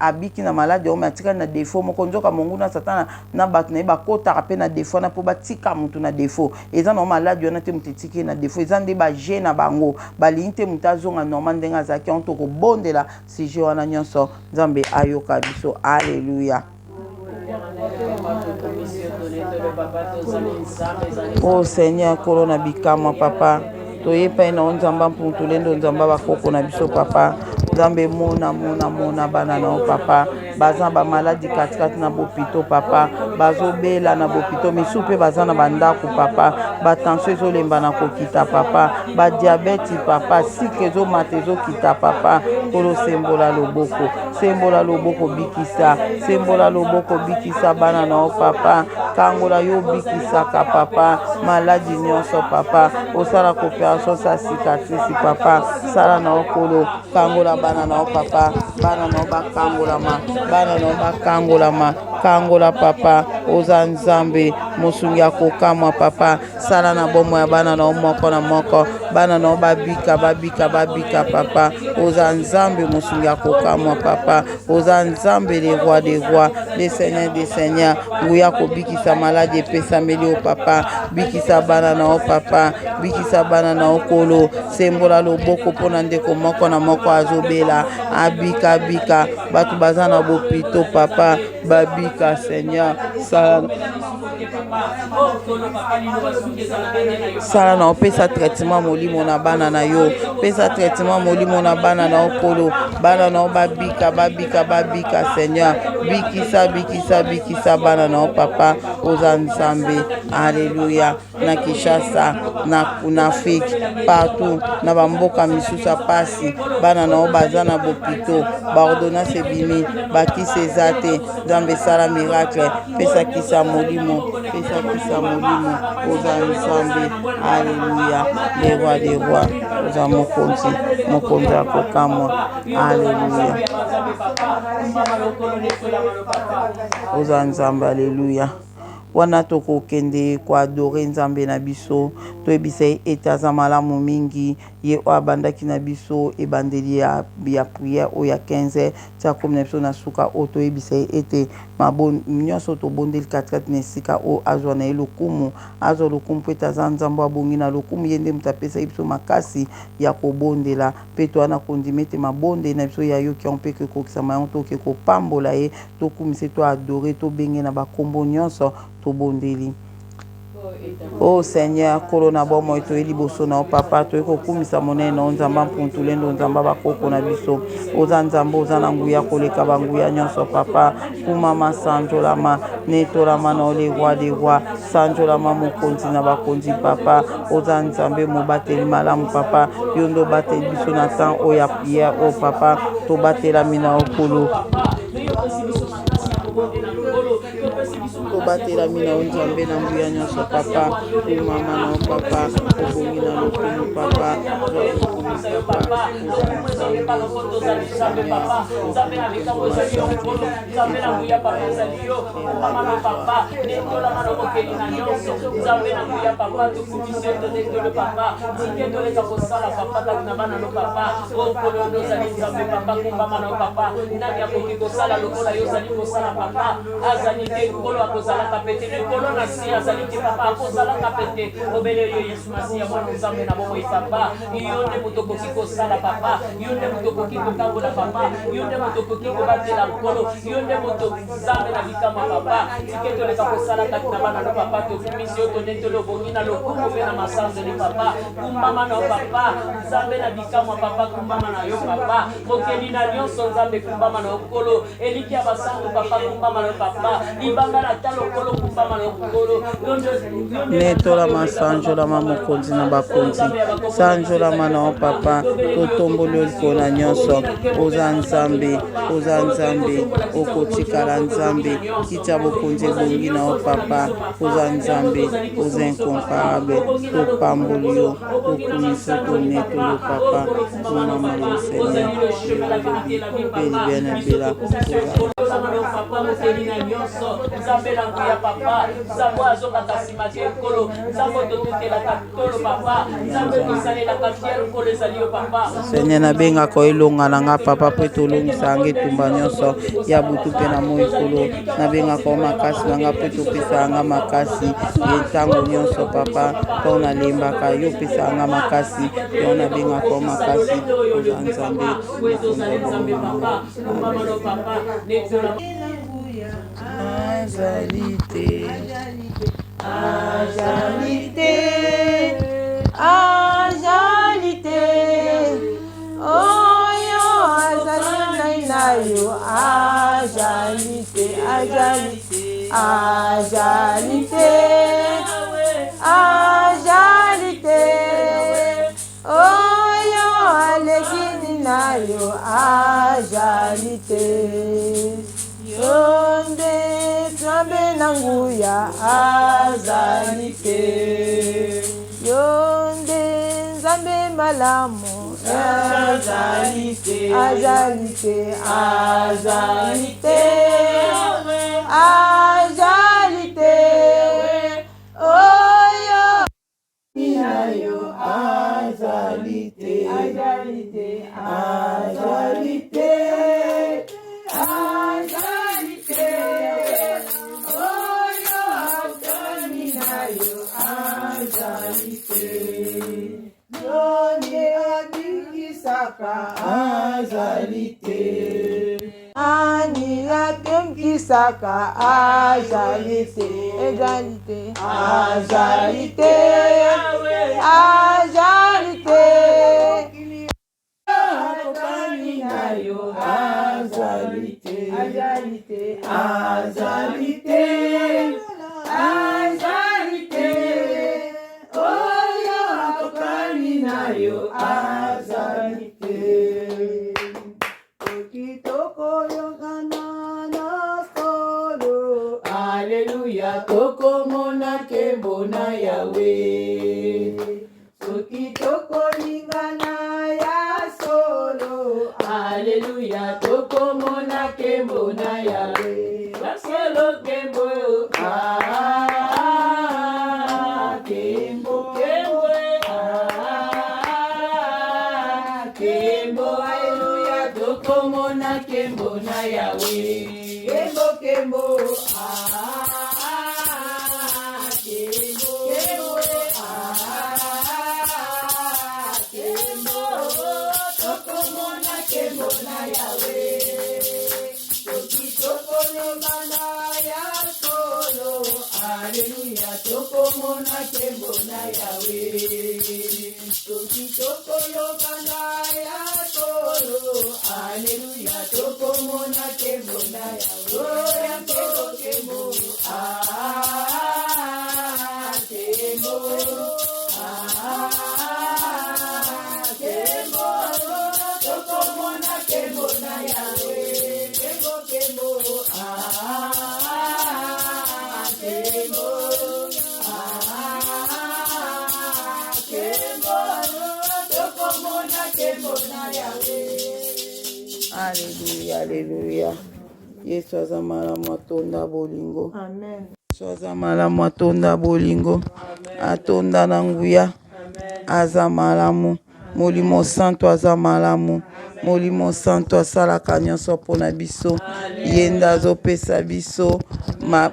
abiki na maladi yango mais atikali na defaut moko, nzoka monguna satana na bato na ye bakotaka mpe na defaut wana mpo batika moto na defaut. Eza nango maladi wana te moto etiki ye na defaut, eza nde ba jeux na bango, balingi te moto azonga normal ndenge azalaki. Yango tokobondela sujet wana nyonso, Nzambe ayoka biso. Alleluia. Oh Seigneur, Nkolo na bikamwa papa, toye epai na yo Nzambe mpungu tulendo, Nzambe bakoko na biso papa, Nzambe mona mona mona bana na yo papa, baza ba maladi katikati na bopito papa, bazobela na bopito, misusu mpe baza na bandako papa, ba tension ezolemba na kokita papa, ba diabeti papa, sikre ezomata ezokita papa, Nkolo sembola loboko. Sembola loboko bikisa, sembola loboko bikisa bana na yo papa, kangola yo bikisaka papa, maladi nyonso papa, osala cooperation sa cicatrice papa, sala na yo kolo, kangola bana na yo papa, bana na yo bakangolama, bana na yo bakangolama, kangola papa, oza Nzambe, mosungi ya kokamwa papa, Sala na bomoi ya bana na yo moko na moko. Bana na yo babika, babika, babika, papa. Oza Nzambe mosungi ya kokamwa, papa. Oza Nzambe le roi des rois, le seigneur des seigneurs. Nguya kobikisa maladi epesameli yo, papa. Bikisa bana na yo, papa. Bikisa bana na yo, Nkolo. Sembola loboko mpo na ndeko moko na moko azobela. Abika, abika. Bato baza na bopito, papa. Babika, Seigneur. Sala Sala na opesa traitement molimo na bana na yo, pesa traitement molimo na bana na yo Nkolo, bana na yo babika, babika, babika Seigneur, bikisa, bikisa, bikisa bana na yo Papa, oza Nzambe, alleluia. Na Kinshasa, na, na Afrique, partout, na bamboka misusu ya pasi, bana na yo baza na bopito, ba ordonnance ebimi, bakisi eza te, Nzambe sala miracle, pesa kisi ya molimo, pesa kisi ya molimo, oza Nzambe, alleluia, le roi des rois, oza mokonzi, mokonzi ya kokamwa, alleluia, oza Nzambe, alleluia. Wana tokokende ko adorer Nzambe na biso, toyebisa ye ete aza malamu mingi, ye oyo abandaki na biso ebandeli ya, ya prière oyo ya 15 heures ti akomi na biso na suka oyo, toyebisa ye ete mabo, nyonso tobondeli katikati na esika oyo azwa na ye lokumu, azwa lokumu mpo ete aza Nzambe oyo abongi na lokumu, ye nde moto apesaki biso makasi ya kobondela, mpe toza na kondima ete mabondeli na biso ye ayoki yango mpe ekokokisama yango, toke kopambola ye Tokumisa ye, to adorer, tobenge ye na ba kombo nionso, tobondeli. Oh Seigneur, Nkolo na bomoi, toye liboso na yo Papa, toye kokumisa monene na yo Nzambe mpuntulendo, Nzambe bakoko na biso. Oza Nzambe, oza na nguya koleka banguya nyonso Papa. Kumama, sanjolama, netolama na yo le roi des rois, sanjolama mokonzi na bakonzi Papa. Oza Nzambe mobateli malamu Papa, yo nde obateli biso na temps oyo ya prière oyo Papa, tobatelami na yo Nkolo. Tobatelami na yo Nzambe na nguya nyonso papa. Kumama na yo papa, obongi na lokumu papa. Zwa lokumu papa, oza Nzambe, Nzambe na nguya papa ezali yo kumama no papa netolama na mokeli na nyonso Nzambe na nguya papa tokumisi yo tonetolo papa tike toleka kosala papa kati na bana no papa o nkolo yo nde ozali Nzambe papa kumbama na papa nani akoki kosala lokola yo ozali kosala papa azali te nkolo akozalaka pete likolo na se azali te papa akozalaka pete obele yo Yesu Masiya mwana Nzambe na bomoi papa yo nde moto okoki kosala papa yo nde moto okoki kokangola papa yo nde moto okoki kobatela nkolo yo nde moto nzambe na bikamwa papa tike toleka kosala kati na bana no papa tokumisi yo tonetoli obongi na lokumu mpe na masanzoli papa kumbama na yo papa nzambe na bikamwa papa kumbama na yo papa mokeli na nyonso nzambe kumbama na yo nkolo eliki ya basantu papa kumbama na yo papa libanga na talo nkolo kumbama na yo nkolo Netolama sanjolama mokonzi na bakonzi sanjolama na yo papa totomboli yo likolo na nyonso oza nzambe oza nzambe okotikala nzambe kiti ya bokonzi ebongi na yo papa oza nzambe oza incomparable topamboli yo tokumisi yo tonetoli yo papa kumama na seigneur mpe libela na libela papa mokeli na nyonso nzambe na nguya papa nzambe oyo azongaka nsima te nkolo nzambe oyo totutelaka tolo papa nzambe tosalelaka fiere nkolo ezali yo papa Seigneur nabengaka yo elonga na nga papa mpo ete olongisaka nga etumba nyonso ya butu mpe na moi nkolo nabengaka yo makasi na nga mpo ete opesaka nga makasi ye ntango nyonso papa ntango nalembaka yo opesaka nga makasi yango nabengaka yo makasi oza nzambe mokonzi ya bomoi na nga Azali te. Azali te. Azali te. Oyo azali ngai na yo. Azali te. Azali te. Azali te. Azali te. Oyo aleki na yo. Azali te. Yo nde Nzambe na nguya azali te. Yo nde Nzambe malamu azali te. Azali te. Azali te. Azali te. Oyo na yo azali te. Azali te. Azali te. Azali te. Oyo azali na yo azali te. Yo nde abikisaka azali te. Ani abikisaka azali te. Ezali te. Azali te. Azali te. Akokani na yo azali te. Azali te. Azali te. Azali te. Oyo akokani na yo azali te. Soki tokoyokana na solo. Alleluia, tokomona nkembo na Yawe. Soki tokolingana ya solo. Alleluia, tokomona nkembo na Yawe. Ya solo nkembo. Ah, nkembo, nkembo, ah, nkembo. Alleluia, tokomona nkembo na Yawe. Nkembo, nkembo. Ah, nkembo, nkembo, ah, nkembo. Tokomona nkembo na Yawe. Soki tokolobana ya solo. Alleluia, tokomona nkembo na Yawe. Soki tokolobana ya solo. Alleluia, tokomona nkembo na Yawe. Nkembo, nkembo, ah, nkembo, ah, nkembo. Tokomona nkembo na Yawe. Nkembo, nkembo, ah, Aleluya, aleluya. Yesu aza malamu atonda bolingo. Amen. Yesu aza malamu atonda bolingo. Atonda na nguya. Aza malamu. Molimo Santu aza malamu. Molimo Santu asalaka nyonso mpo na biso. Ye nde azopesa biso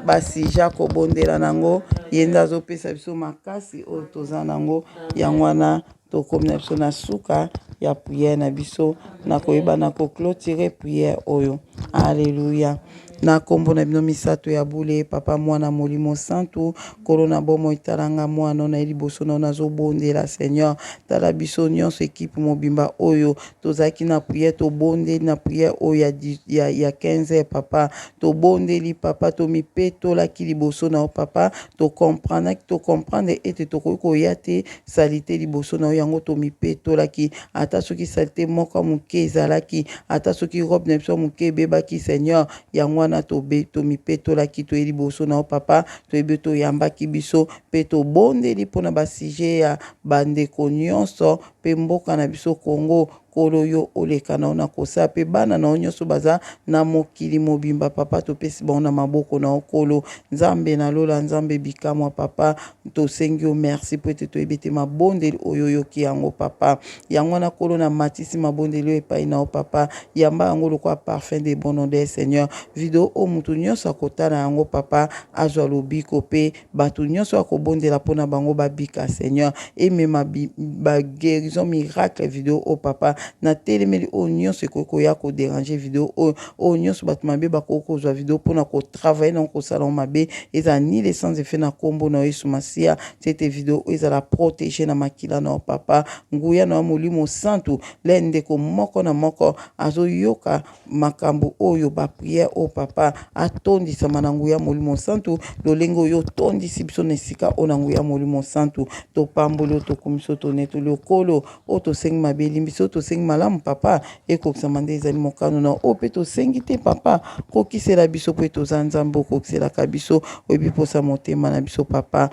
basija kobondela nango. Ye nde azopesa biso makasi oyo toza nango. Yango wana tokomi na biso na suka ya prière na biso na koyeba na koclotire prière oyo. Alleluia. Na kombo na bino misato ya bule, Papa, Mwana, Molimo Santu, Nkolo na bomoi, tala nga mwana na ye liboso na yo, nazobondela Seigneur, tala biso nyonso ekipe mobimba oyo tozalaki na prière, tobondeli na prière oyo ya 15 heures papa, tobondeli papa, tomipetolaki liboso na yo papa, tokomprenaki, tocomprendre ete tokoki koya te salite liboso na yo, yango tomipetolaki, ata soki salite moko moke ezalaki, ata soki robe na biso ya moke ebebaki Seigneur, yango wana tomipetolaki, toye liboso na yo papa, toyebi toyambaki biso mpe tobondeli mpona basije ya bandeko nyonso mpe mboka na biso Congo. Nkolo yo oleka na yo na kosala mpe bana na yo nyonso baza na mokili mobimba papa, topesi bango na maboko na yo Nkolo Nzambe na lola, Nzambe bikamwa papa, tosengi yo merci mpo ete toyebi ete mabondeli oyo oyoki yango papa. Yango wana Nkolo na matisi mabondeli oyo epai na yo papa, yamba yango lokola parfum de bon odeur Seigneur. Video oyo moto nyonso akotala yango papa azwa lobiko mpe bato nyonso akobondela mpo na bango babika Seigneur. Emema ba guérison miracle video oyo papa, na telemeli oyo nyonso ekoki koya kodéranger video oyo, oyo nyonso bato mabe bakoki kozwa video mpo na kotravailler na kosala yango mabe, ezala nul et sans effet na kombo na Yesu Masiya. Ete video oyo ezala protégé na makila na yo papa, nguya na yo Molimo Santu, le ndeko moko na moko azoyoka makambo oyo ba prière oyo papa, atondisama na nguya Molimo Santu, lolenge oyo otondisi biso na esika oyo na nguya Molimo Santu. Topamboli oyo, tokumisi oyo, tonetoli okolo oyo, tosengi mabe elimbisi, oyo tosengi malamu papa ekokisama nde ezali mokano na oyo, mpe tosengi te papa kokisela biso mpo ete oza Nzambe okokiselaka biso, oyebi mposa motema na biso papa.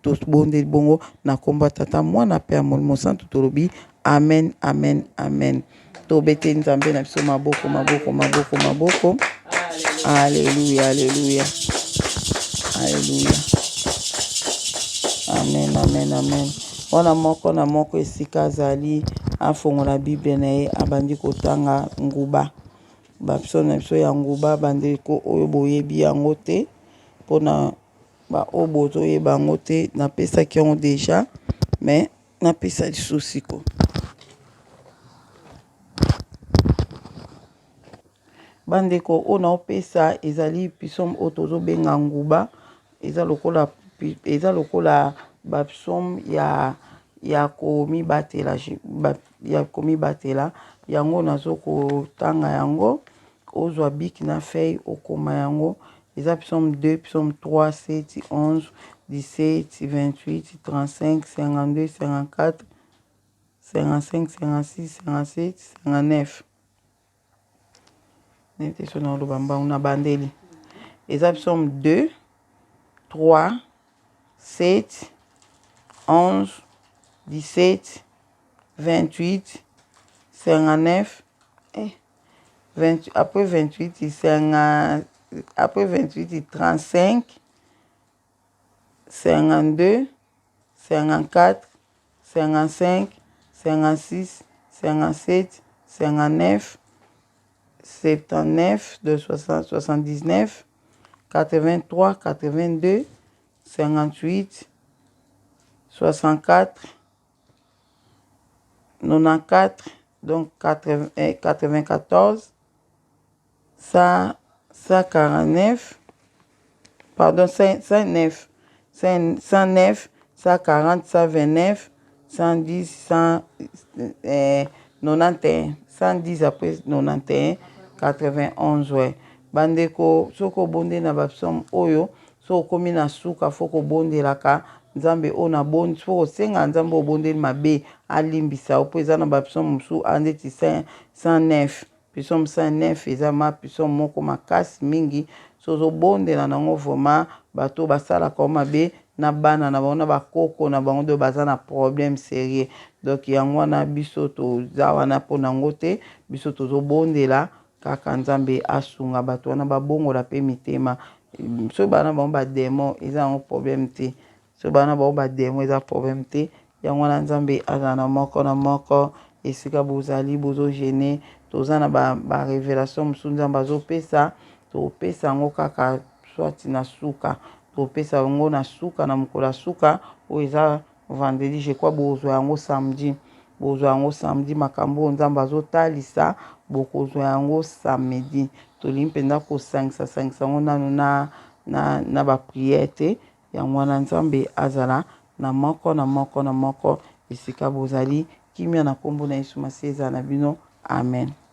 Tobondeli bongo na kombo ya Tata, Mwana mpe ya Molimo Santu, tolobi amen, amen, amen. Tobete Nzambe na biso maboko, maboko, maboko, maboko. Alleluia, alleluia, alleluia, amen, amen, amen. Wana moko na moko esika azali afongola Bible na ye, abandi kotanga nguba, bapsaume na biso ya nguba. Bandeko oyo boyebi yango te, mpona baoyo bozoyeba yango te, napesaki yango deja, mais napesa lisusu siko. Bandeko, oyo naopesa ezali psaume oyo tozobenga nguba. Eza lokola bapsaume ya komibatela. Yango nazokotanga yango, ozwa bic na feuille, okoma yango. Eza psaume 2, psaume 3, 7, 11, 17, 28, 35, 52, 54, 55, 56, 57, 59. Nete so naoloba mbangu na bandeli. Eza psaume 2, 3, 7, 11, 17, 28, 59, 20, après 28, 50, après 28, 35, 52, 54, 55, 56, 57, 59, 79, de 60, 79, 83, 82, 58, 64, 94, donc 80, 94, 100, 149, pardon, 109, 109, 140, 129, 110, 191, 110, après 91, 91, ouais. Bandeko, soki obondeli na bapsaume oyo, soki okomi na suka, fo kobondelaka Nzambe oyo nabondi, fo kosenga Nzambe oyo obondeli mabe alimbisa yo, mpo eza na bapsaume mosusu andeti 109. Psaume 109 eza ma psaume moko makasi mingi. So ozobondela nango, vraiment bato oyo basalaka yo mabe. na bana na bango na bakoko na bango donc baza na problème sérieux. Donc yango wana biso toza wana mpo na yango te, biso tozobondela kaka Nzambe asunga bato wana babongola mpe mitema. Soki bana bango bademon eza yango problème te, soki bana bango bademon eza problème te. Yango wana Nzambe azala na moko na moko esika bozali bozogene. Toza na barevelation ba mosusu Nzambe azopesa, topesa yango kaka soit na suka, topesa yango na suka na mokolo ya suka oyo eza vendredi je crois, bozwa yango samedi, bozwa yango samedi. Makambo oyo Nzambe azotalisa bokozwa yango samedi. Tolingi mpenza kosangisa sangisa yango nanu na, na, na bapriere te. Yango wana Nzambe azala na moko na moko na moko esika bozali. Kimia na nkombo na Yesu Masiya ezala na bino. Amen.